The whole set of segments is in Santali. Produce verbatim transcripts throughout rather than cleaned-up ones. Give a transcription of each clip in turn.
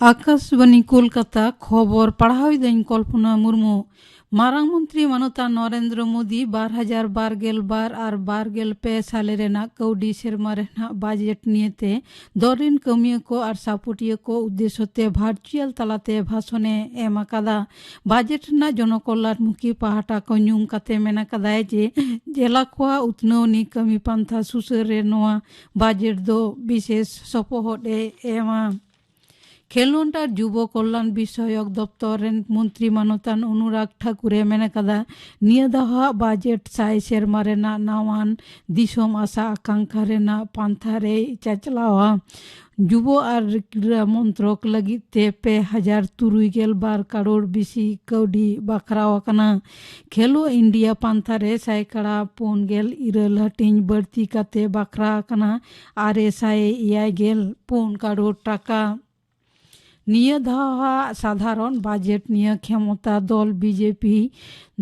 ᱟᱠᱟᱥᱵᱟᱱᱤ ᱠᱳᱞᱠᱟᱛᱟ, ᱠᱷᱚᱵᱚᱨ ᱯᱟᱲᱦᱟᱣ ᱮᱫᱟᱹᱧ ᱠᱚᱞᱯᱚᱱᱟ ᱢᱩᱨᱢᱩ᱾ ᱢᱟᱨᱟᱝ ᱢᱚᱱᱛᱨᱤ ᱢᱟᱱᱚᱛᱟᱱ ᱱᱚᱨᱮᱱᱫᱨᱚ ᱢᱳᱫᱤ ᱵᱟᱨ ᱦᱟᱡᱟᱨ ᱵᱟᱨ ᱜᱮᱞ ᱵᱟᱨ ᱟᱨ ᱵᱟᱨ ᱜᱮᱞ ᱯᱮ ᱥᱟᱞᱮ ᱨᱮᱱᱟᱜ ᱠᱟᱹᱣᱰᱤ ᱥᱮᱨᱢᱟ ᱨᱮᱱᱟᱜ ᱵᱟᱡᱮᱴ ᱱᱤᱭᱮᱛᱮ ᱫᱚᱞ ᱨᱤᱱ ᱠᱟᱹᱢᱤᱭᱟᱹ ᱠᱚ ᱟᱨ ᱥᱟᱯᱚᱴᱤᱭᱟᱹ ᱠᱚ ᱩᱫᱽᱫᱮᱥᱚ ᱛᱮ ᱵᱷᱟᱨᱪᱩᱭᱟᱞ ᱛᱟᱞᱟᱛᱮ ᱵᱷᱟᱥᱚᱱᱮ ᱮᱢ ᱟᱠᱟᱫᱟ᱾ ᱵᱟᱡᱮᱴ ᱨᱮᱱᱟᱜ ᱡᱚᱱᱚᱠᱚᱞᱞᱟᱱᱢᱩᱠᱷᱤ ᱯᱟᱦᱴᱟ ᱠᱚ ᱧᱩᱢ ᱠᱟᱛᱮ ᱢᱮᱱ ᱟᱠᱟᱫᱟᱭ ᱡᱮ ᱡᱮᱞᱟ ᱠᱚᱣᱟᱜ ᱩᱛᱱᱟᱹᱣ ᱱᱤ ᱠᱟᱹᱢᱤ ᱯᱟᱱᱛᱷᱟ ᱥᱩᱥᱟᱹᱨ ᱨᱮ ᱱᱚᱣᱟ ᱵᱟᱡᱮᱴ ᱫᱚ ᱵᱤᱥᱮᱥ ᱥᱚᱯᱚᱦᱚᱫ ᱮ ᱮᱢᱟ᱾ ᱠᱷᱮᱞᱳᱰ ᱟᱨ ᱡᱩᱵᱚ ᱠᱚᱞᱞᱟᱱ ᱵᱤᱥᱚᱭᱚᱠ ᱫᱚᱯᱛᱚᱨ ᱨᱮᱱ ᱢᱚᱱᱛᱨᱤ ᱢᱟᱱᱚᱛᱟᱱ ᱚᱱᱩᱨᱟᱜᱽ ᱴᱷᱟᱠᱩᱨᱮ ᱢᱮᱱ ᱟᱠᱟᱫᱟ, ᱱᱤᱭᱟᱹ ᱫᱷᱟᱣᱟᱜ ᱵᱟᱡᱮᱴ ᱥᱟᱭ ᱥᱮᱨᱢᱟ ᱨᱮᱱᱟᱜ ᱱᱟᱣᱟᱱ ᱫᱤᱥᱚᱢ ᱟᱥᱟ ᱟᱠᱟᱝᱠᱷᱟ ᱨᱮᱱᱟᱜ ᱯᱟᱱᱛᱷᱟ ᱨᱮᱭ ᱪᱟᱪᱞᱟᱣᱟ᱾ ᱡᱩᱵᱚ ᱟᱨ ᱠᱨᱤᱲᱟ ᱢᱚᱱᱛᱨᱚᱠ ᱞᱟᱹᱜᱤᱫ ᱛᱮ ᱯᱮ ᱦᱟᱡᱟᱨ ᱛᱩᱨᱩᱭ ᱜᱮᱞ ᱵᱟᱨ ᱠᱟᱨᱳᱲ ᱵᱤᱥᱤ ᱠᱟᱹᱣᱰᱤ ᱵᱟᱠᱷᱨᱟᱣ ᱟᱠᱟᱱᱟ᱾ ᱠᱷᱮᱞᱳ ᱤᱱᱰᱤᱭᱟ ᱯᱟᱱᱛᱷᱟ ᱨᱮ ᱥᱟᱭᱠᱟᱲᱟ ᱯᱩᱱ ᱜᱮᱞ ᱤᱨᱟᱹᱞ ᱦᱟᱹᱴᱤᱧ ᱵᱟᱹᱲᱛᱤ ᱠᱟᱛᱮ ᱵᱟᱠᱷᱨᱟ ᱟᱠᱟᱱᱟ ᱟᱨᱮ ᱥᱟᱭ ᱮᱭᱟᱭ ᱜᱮᱞ ᱯᱩᱱ ᱠᱟᱨᱳᱲ ᱴᱟᱠᱟ᱾ ᱱᱤᱭᱟᱹ ᱫᱷᱟᱣᱟᱜ ᱥᱟᱫᱷᱟᱨᱚᱱ ᱵᱟᱡᱮᱴ ᱱᱤᱭᱟᱹ ᱠᱷᱮᱢᱚᱛᱟ ᱫᱚᱞ ᱵᱤᱡᱮᱯᱤ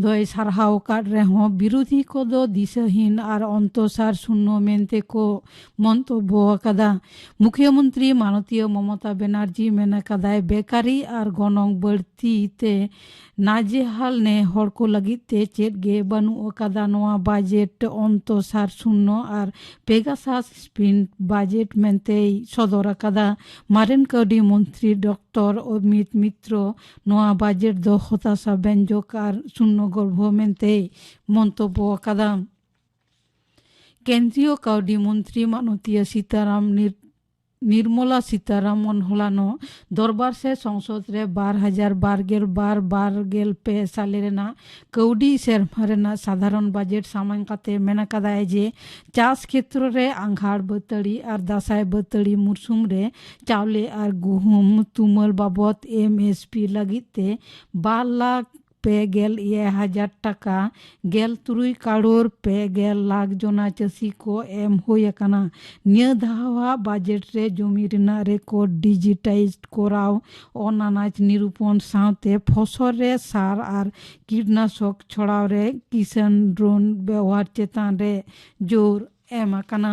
ᱫᱚᱭ ᱥᱟᱨᱦᱟᱣ ᱟᱠᱟᱫ ᱨᱮᱦᱚᱸ, ᱵᱤᱨᱳᱫᱷᱤ ᱠᱚᱫᱚ ᱫᱤᱥᱟᱹᱦᱤᱱ ᱟᱨ ᱚᱱᱛᱚᱥᱟᱨ ᱥᱩᱱᱱᱚ ᱢᱮᱱᱛᱮ ᱠᱚ ᱢᱚᱱᱛᱚᱵᱵᱚ ᱟᱠᱟᱫᱟ᱾ ᱢᱩᱠᱷᱭᱚᱢᱚᱱᱛᱨᱤ ᱢᱟᱱᱚᱛᱤᱭᱟᱹ ᱢᱚᱢᱚᱛᱟ ᱵᱮᱱᱟᱨᱡᱤ ᱢᱮᱱ ᱟᱠᱟᱫᱟᱭ, ᱵᱮᱠᱟᱨᱤ ᱟᱨ ᱜᱚᱱᱚᱝ ᱵᱟᱹᱲᱛᱤ ᱛᱮ ᱱᱟᱡᱮᱦᱟᱞ ᱱᱮ ᱦᱚᱲ ᱠᱚ ᱞᱟᱹᱜᱤᱫ ᱛᱮ ᱪᱮᱫ ᱜᱮ ᱵᱟᱹᱱᱩᱜ ᱟᱠᱟᱫᱟ᱾ ᱱᱚᱣᱟ ᱵᱟᱡᱮᱴ ᱚᱱᱛᱚᱥᱟᱨ ᱥᱩᱱᱱᱚ ᱟᱨ ᱯᱮᱜᱟᱥᱟᱥ ᱥᱯᱤᱱ ᱵᱟᱡᱮᱴ ᱢᱮᱱᱛᱮᱭ ᱥᱚᱫᱚᱨ ᱟᱠᱟᱫᱟ᱾ ᱢᱟᱨᱮᱱ ᱠᱟᱹᱣᱰᱤ ᱢᱚᱱᱛᱨᱤ ᱰᱚᱠᱴᱚᱨ ᱚᱢᱤᱛ ᱢᱤᱛᱨᱚ ᱱᱚᱣᱟ ᱵᱟᱡᱮᱴ ᱫᱚ ᱦᱚᱛᱟᱥᱟ ᱵᱮᱧᱡᱚᱠ ᱟᱨ ᱥᱩᱱᱱᱚ ᱜᱚᱨᱵᱷᱚ ᱢᱮᱱᱛᱮᱭ ᱢᱚᱱᱛᱚᱵᱵᱚ ᱟᱠᱟᱫᱟ᱾ ᱠᱮᱱᱫᱨᱤᱭᱚ ᱠᱟᱹᱣᱰᱤ ᱢᱚᱱᱛᱨᱤ ᱢᱟᱱᱚᱛᱤᱭᱟᱹ ᱥᱤᱛᱟᱨᱟᱢ ᱱᱤᱨ-, ᱱᱤᱨᱢᱚᱞᱟ ᱥᱤᱛᱟᱨᱟᱢᱚᱱ ᱦᱚᱞᱟᱱᱚᱜ ᱫᱚᱨᱵᱟᱨ ᱥᱮ ᱥᱚᱝᱥᱚᱫ ᱨᱮ ᱵᱟᱨ ᱦᱟᱡᱟᱨ ᱵᱟᱨ ᱜᱮᱞ ᱵᱟᱨ ᱵᱟᱨ ᱜᱮᱞ ᱯᱮ ᱥᱟᱞᱮ ᱨᱮᱱᱟᱜ ᱠᱟᱹᱣᱰᱤ ᱥᱮᱨᱢᱟ ᱨᱮᱱᱟᱜ ᱥᱟᱫᱷᱟᱨᱚᱱ ᱵᱟᱡᱮᱴ ᱥᱟᱢᱟᱝ ᱠᱟᱛᱮ ᱢᱮᱱ ᱟᱠᱟᱫᱟᱭ ᱡᱮ ᱪᱟᱥ ᱠᱷᱮᱛᱨᱚ ᱨᱮ ᱟᱸᱜᱷᱟᱲ ᱵᱟᱹᱛᱟᱹᱲᱤ ᱟᱨ ᱫᱟᱸᱥᱟᱭ ᱵᱟᱹᱛᱟᱹᱲᱤ ᱢᱩᱨᱥᱩᱢ ᱨᱮ ᱪᱟᱣᱞᱮ ᱟᱨ ᱜᱩᱦᱩᱢ ᱛᱩᱢᱟᱹᱞ ᱵᱟᱵᱚᱫ ᱮᱢ ᱮᱥ ᱯᱤ ᱞᱟᱹᱜᱤᱫ ᱛᱮ ᱵᱟᱨ ᱞᱟᱠᱷ ᱯᱮ ᱜᱮᱞ ᱮᱭᱟᱭ ᱦᱟᱡᱟᱨ ᱴᱟᱠᱟ, ᱜᱮᱞ ᱛᱩᱨᱩᱭ ᱠᱟᱨᱳᱲ ᱯᱮ ᱜᱮᱞ ᱞᱟᱠᱷ ᱡᱚᱱᱟ ᱪᱟᱹᱥᱤ ᱠᱚ ᱮᱢ ᱦᱩᱭ ᱟᱠᱟᱱᱟ᱾ ᱱᱤᱭᱟᱹ ᱫᱷᱟᱣᱟᱜ ᱵᱟᱡᱮᱴ ᱨᱮ ᱡᱚᱢᱤ ᱨᱮᱱᱟᱜ ᱨᱮᱠᱚᱨᱰ ᱰᱤᱡᱤᱴᱟᱭᱤᱡᱰ ᱠᱚᱨᱟᱣ, ᱚᱱᱟᱱᱟᱡ ᱱᱤᱨᱩᱯᱚᱱ ᱥᱟᱶᱛᱮ ᱯᱷᱚᱥᱚᱞ ᱨᱮ ᱥᱟᱨ ᱟᱨ ᱠᱤᱴᱱᱟᱥᱚᱠ ᱪᱷᱚᱲᱟᱣ ᱨᱮ ᱠᱤᱥᱟᱱ ᱰᱨᱳᱱ ᱵᱮᱣᱦᱟᱨ ᱪᱮᱛᱟᱱ ᱨᱮ ᱡᱳᱨ ᱮᱢ ᱟᱠᱟᱱᱟ᱾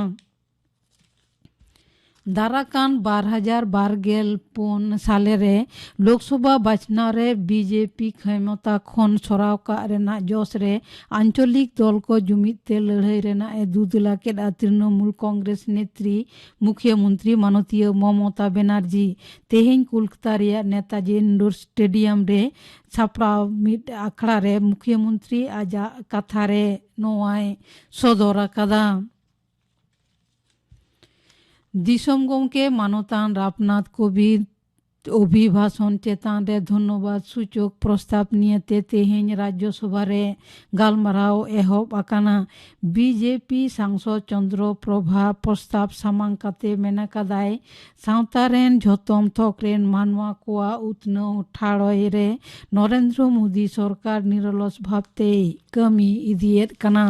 ᱫᱟᱨᱟᱠᱟᱱ ᱵᱟᱨ ᱦᱟᱡᱟᱨ ᱵᱟᱨ ᱜᱮᱞ ᱯᱩᱱ ᱥᱟᱞᱮ ᱨᱮ ᱞᱳᱠᱥᱚᱵᱷᱟ ᱵᱟᱪᱷᱱᱟᱣ ᱨᱮ ᱵᱤᱡᱮᱯᱤ ᱠᱷᱮᱢᱚᱛᱟ ᱠᱷᱚᱱ ᱥᱚᱨᱟᱣ ᱠᱟᱜ ᱨᱮᱱᱟᱜ ᱡᱚᱥ ᱨᱮ ᱟᱧᱪᱚᱞᱤᱠ ᱫᱚᱞ ᱠᱚ ᱡᱩᱢᱤᱫ ᱛᱮ ᱞᱟᱹᱲᱦᱟᱹᱭ ᱨᱮᱱᱟᱜ ᱮ ᱫᱩᱫᱩᱞᱟ ᱠᱮᱫᱼᱟ ᱛᱨᱤᱱᱚᱢᱩᱞ ᱠᱚᱝᱜᱨᱮᱥ ᱱᱮᱛᱨᱤ ᱢᱩᱠᱷᱭᱟᱹ ᱢᱚᱱᱛᱨᱤ ᱢᱟᱱᱚᱛᱤᱭᱟᱹ ᱢᱚᱢᱚᱛᱟ ᱵᱮᱱᱟᱨᱡᱤ᱾ ᱛᱮᱦᱮᱧ ᱠᱳᱞᱠᱟᱛᱟ ᱨᱮᱭᱟᱜ ᱱᱮᱛᱟᱡᱤ ᱤᱱᱰᱳᱨ ᱥᱴᱮᱰᱤᱭᱟᱢ ᱨᱮ ᱥᱟᱯᱲᱟᱣ ᱢᱤᱫ ᱟᱠᱷᱲᱟ ᱨᱮ ᱢᱩᱠᱷᱭᱟᱹ ᱢᱚᱱᱛᱨᱤ ᱟᱡᱟᱜ ᱠᱟᱛᱷᱟ ᱨᱮ ᱱᱚᱣᱟᱭ ᱥᱚᱫᱚᱨ ᱟᱠᱟᱫᱟ᱾ ᱫᱤᱥᱚᱢ ᱜᱚᱢᱠᱮ ᱢᱟᱱᱚᱛᱟᱱ ᱨᱟᱢᱱᱟᱛᱷ ᱠᱳᱵᱤᱱᱫᱽ ᱚᱵᱷᱤᱵᱷᱟᱥᱚᱱ ᱪᱮᱛᱟᱱ ᱨᱮ ᱫᱷᱚᱱᱱᱚᱵᱟᱫ ᱥᱩᱪᱚᱠ ᱯᱨᱚᱥᱛᱟᱵ ᱱᱤᱭᱮᱛᱮ ᱛᱮᱦᱮᱧ ᱨᱟᱡᱽᱭᱚᱥᱚᱵᱷᱟ ᱨᱮ ᱜᱟᱞᱢᱟᱨᱟᱣ ᱮᱦᱚᱵ ᱟᱠᱟᱱᱟ᱾ ᱵᱤᱡᱮᱯᱤ ᱥᱟᱝᱥᱚᱫ ᱪᱚᱱᱫᱨᱚ ᱯᱨᱚᱵᱷᱟ ᱯᱨᱚᱥᱛᱟᱵ ᱥᱟᱢᱟᱝ ᱠᱟᱛᱮ ᱢᱮᱱ ᱟᱠᱟᱫᱟᱭ, ᱥᱟᱶᱛᱟ ᱨᱮᱱ ᱡᱷᱚᱛᱚᱢ ᱛᱷᱚᱠ ᱨᱮᱱ ᱢᱟᱱᱣᱟ ᱠᱚᱣᱟᱜ ᱩᱛᱱᱟᱹᱣ ᱴᱷᱟᱲᱚᱭ ᱨᱮ ᱱᱚᱨᱮᱱᱫᱨᱚ ᱢᱳᱫᱤ ᱥᱚᱨᱠᱟᱨ ᱱᱤᱨᱚᱞᱚᱥ ᱵᱷᱟᱵᱽᱛᱮᱭ ᱠᱟᱹᱢᱤ ᱤᱫᱤᱭᱮᱫ ᱠᱟᱱᱟ᱾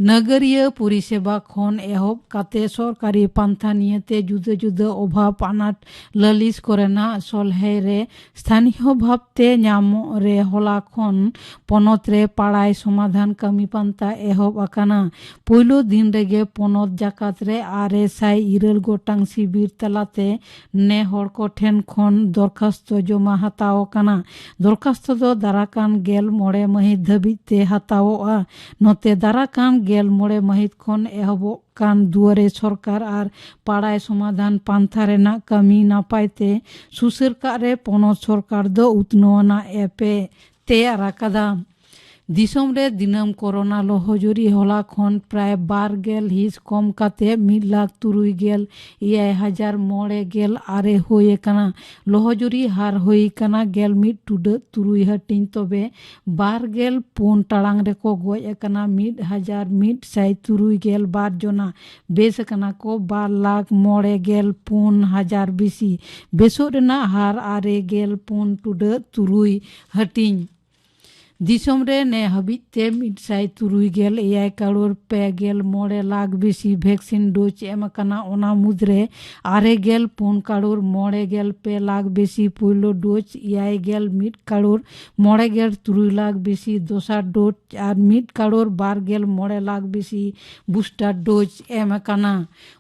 ᱱᱟᱜᱟᱨᱤᱭᱟᱹ ᱯᱚᱨᱤᱥᱮᱵᱟ ᱠᱷᱚᱱ ᱮᱦᱚᱵ ᱠᱟᱛᱮ ᱥᱚᱨᱠᱟᱨᱤ ᱯᱟᱱᱛᱷᱟ ᱱᱤᱭᱟᱹᱛᱮ ᱡᱩᱫᱟᱹ ᱡᱩᱫᱟᱹ ᱚᱵᱷᱟᱵ ᱟᱱᱟᱴ ᱞᱟᱹᱞᱤᱥ ᱠᱚᱨᱮᱱᱟᱜ ᱥᱚᱞᱦᱮ ᱨᱮ ᱥᱛᱷᱟᱱᱤᱭᱚ ᱵᱷᱟᱵᱛᱮ ᱧᱟᱢᱚᱜ ᱨᱮ ᱦᱚᱞᱟ ᱠᱷᱚᱱ ᱯᱚᱱᱚᱛ ᱨᱮ ᱯᱟᱲᱟᱭ ᱥᱚᱢᱟᱫᱷᱟᱱ ᱠᱟᱹᱢᱤ ᱯᱟᱱᱛᱷᱟ ᱮᱦᱚᱵ ᱟᱠᱟᱱᱟ᱾ ᱯᱩᱭᱞᱩ ᱫᱤᱱ ᱨᱮᱜᱮ ᱯᱚᱱᱚᱛ ᱡᱟᱠᱟᱛ ᱨᱮ ᱟᱨᱮ ᱥᱟᱭ ᱤᱨᱟᱹᱞ ᱜᱚᱴᱟᱝ ᱥᱤᱵᱤᱨ ᱛᱟᱞᱟᱛᱮ ᱱᱮ ᱦᱚᱲ ᱠᱚ ᱴᱷᱮᱱ ᱠᱷᱚᱱ ᱫᱚᱨᱠᱷᱟᱥᱛᱚ ᱡᱚᱢᱟ ᱦᱟᱛᱟᱣ ᱟᱠᱟᱱᱟ᱾ ᱫᱚᱨᱠᱷᱟᱥᱛᱚ ᱫᱚ ᱫᱟᱨᱟᱠᱟᱱ ᱜᱮᱞ ᱢᱚᱬᱮ ᱢᱟᱹᱦᱤᱛ ᱫᱷᱟᱹᱵᱤᱡ ᱛᱮ ᱦᱟᱛᱟᱣᱚᱜᱼᱟ᱾ ᱱᱚᱛᱮ ᱫᱟᱨᱟᱠᱟᱱ ᱜᱮᱞ ᱢᱚᱬᱮ ᱢᱟᱹᱦᱤᱛ ᱠᱷᱚᱱ ᱮᱦᱚᱵᱚᱜ ᱠᱟᱱ ᱫᱩᱣᱟᱨᱮ ᱥᱚᱨᱠᱟᱨ ᱟᱨ ᱯᱟᱲᱟᱭ ᱥᱚᱢᱟᱫᱷᱟᱱ ᱯᱟᱱᱛᱷᱟ ᱨᱮᱱᱟᱜ ᱠᱟᱹᱢᱤ ᱱᱟᱯᱟᱭ ᱛᱮ ᱥᱩᱥᱟᱹᱨ ᱠᱟᱜ ᱨᱮ ᱯᱚᱱᱚᱛ ᱥᱚᱨᱠᱟᱨ ᱫᱚ ᱩᱛᱱᱟᱹᱣ ᱟᱱᱟᱜ ᱮᱯ ᱮ ᱛᱮᱭᱟᱨ ᱟᱠᱟᱫᱟ᱾ ᱫᱤᱥᱚᱢ ᱨᱮ ᱫᱤᱱᱟᱹᱢ ᱠᱚᱨᱳᱱᱟ ᱞᱚᱦᱚᱡᱩᱨᱤ ᱦᱚᱞᱟ ᱠᱷᱚᱱ ᱯᱨᱟᱭ ᱵᱟᱨ ᱜᱮᱞ ᱦᱤᱸᱥ ᱠᱚᱢ ᱠᱟᱛᱮ ᱢᱤᱫ ᱞᱟᱠᱷ ᱛᱩᱨᱩᱭ ᱜᱮᱞ ᱮᱭᱟᱭ ᱦᱟᱡᱟᱨ ᱢᱚᱬᱮ ᱜᱮᱞ ᱟᱨᱮ ᱦᱩᱭ ᱟᱠᱟᱱᱟ᱾ ᱞᱚᱦᱚᱡᱩᱨᱤ ᱦᱟᱨ ᱦᱩᱭ ᱟᱠᱟᱱᱟ ᱜᱮᱞ ᱢᱤᱫ ᱴᱩᱰᱟᱹᱜ ᱛᱩᱨᱩᱭ ᱦᱟᱹᱴᱤᱧ, ᱛᱚᱵᱮ ᱵᱟᱨ ᱜᱮᱞ ᱯᱩᱱ ᱴᱟᱲᱟᱝ ᱨᱮᱠᱚ ᱜᱚᱡ ᱟᱠᱟᱱᱟ ᱢᱤᱫ ᱦᱟᱡᱟᱨ ᱢᱤᱫ ᱥᱟᱭ ᱛᱩᱨᱩᱭ ᱜᱮᱞ ᱵᱟᱨ ᱡᱚᱱᱟ, ᱵᱮᱥ ᱟᱠᱟᱱᱟ ᱠᱚ ᱵᱟᱨ ᱞᱟᱠᱷ ᱢᱚᱬᱮ ᱜᱮᱞ ᱯᱩᱱ ᱦᱟᱡᱟᱨ ᱵᱮᱥᱤ, ᱵᱮᱥᱚᱜ ᱨᱮᱱᱟᱜ ᱦᱟᱨ ᱟᱨᱮ ᱜᱮᱞ ᱯᱩᱱ ᱴᱩᱰᱟᱹᱜ ᱛᱩᱨᱩᱭ ᱦᱟᱹᱴᱤᱧ᱾ ᱫᱤᱥᱚᱢ ᱨᱮ ᱱᱮ ᱦᱟᱹᱵᱤᱡ ᱛᱮ ᱢᱤᱫ ᱥᱟᱭ ᱛᱩᱨᱩᱭ ᱜᱮᱞ ᱮᱭᱟᱭ ᱠᱟᱨᱳᱲ ᱯᱮ ᱜᱮᱞ ᱢᱚᱬᱮ ᱞᱟᱠᱷ ᱵᱮᱥᱤ ᱵᱷᱮᱠᱥᱤᱱ ᱰᱳᱡᱽ ᱮᱢ ᱟᱠᱟᱱᱟ᱾ ᱚᱱᱟ ᱢᱩᱫᱽᱨᱮ ᱟᱨᱮ ᱜᱮᱞ ᱯᱩᱱ ᱠᱟᱨᱳᱲ ᱢᱚᱬᱮ ᱜᱮᱞ ᱯᱮ ᱞᱟᱠᱷ ᱵᱮᱥᱤ ᱯᱳᱭᱞᱳ ᱰᱳᱡᱽ, ᱮᱭᱟᱭ ᱜᱮᱞ ᱢᱤᱫ ᱠᱟᱨᱳᱲ ᱢᱚᱬᱮ ᱜᱮᱞ ᱛᱩᱨᱩᱭ ᱞᱟᱠᱷ ᱵᱮᱥᱤ ᱫᱚᱥᱟᱨ ᱰᱳᱡᱽ ᱟᱨ ᱢᱤᱫ ᱠᱟᱨᱳᱲ ᱵᱟᱨ ᱜᱮᱞ ᱢᱚᱬᱮ ᱞᱟᱠᱷ ᱵᱮᱥᱤ ᱵᱩᱥᱴᱟᱨ ᱰᱳᱡᱽ ᱮᱢ ᱟᱠᱟᱱᱟ᱾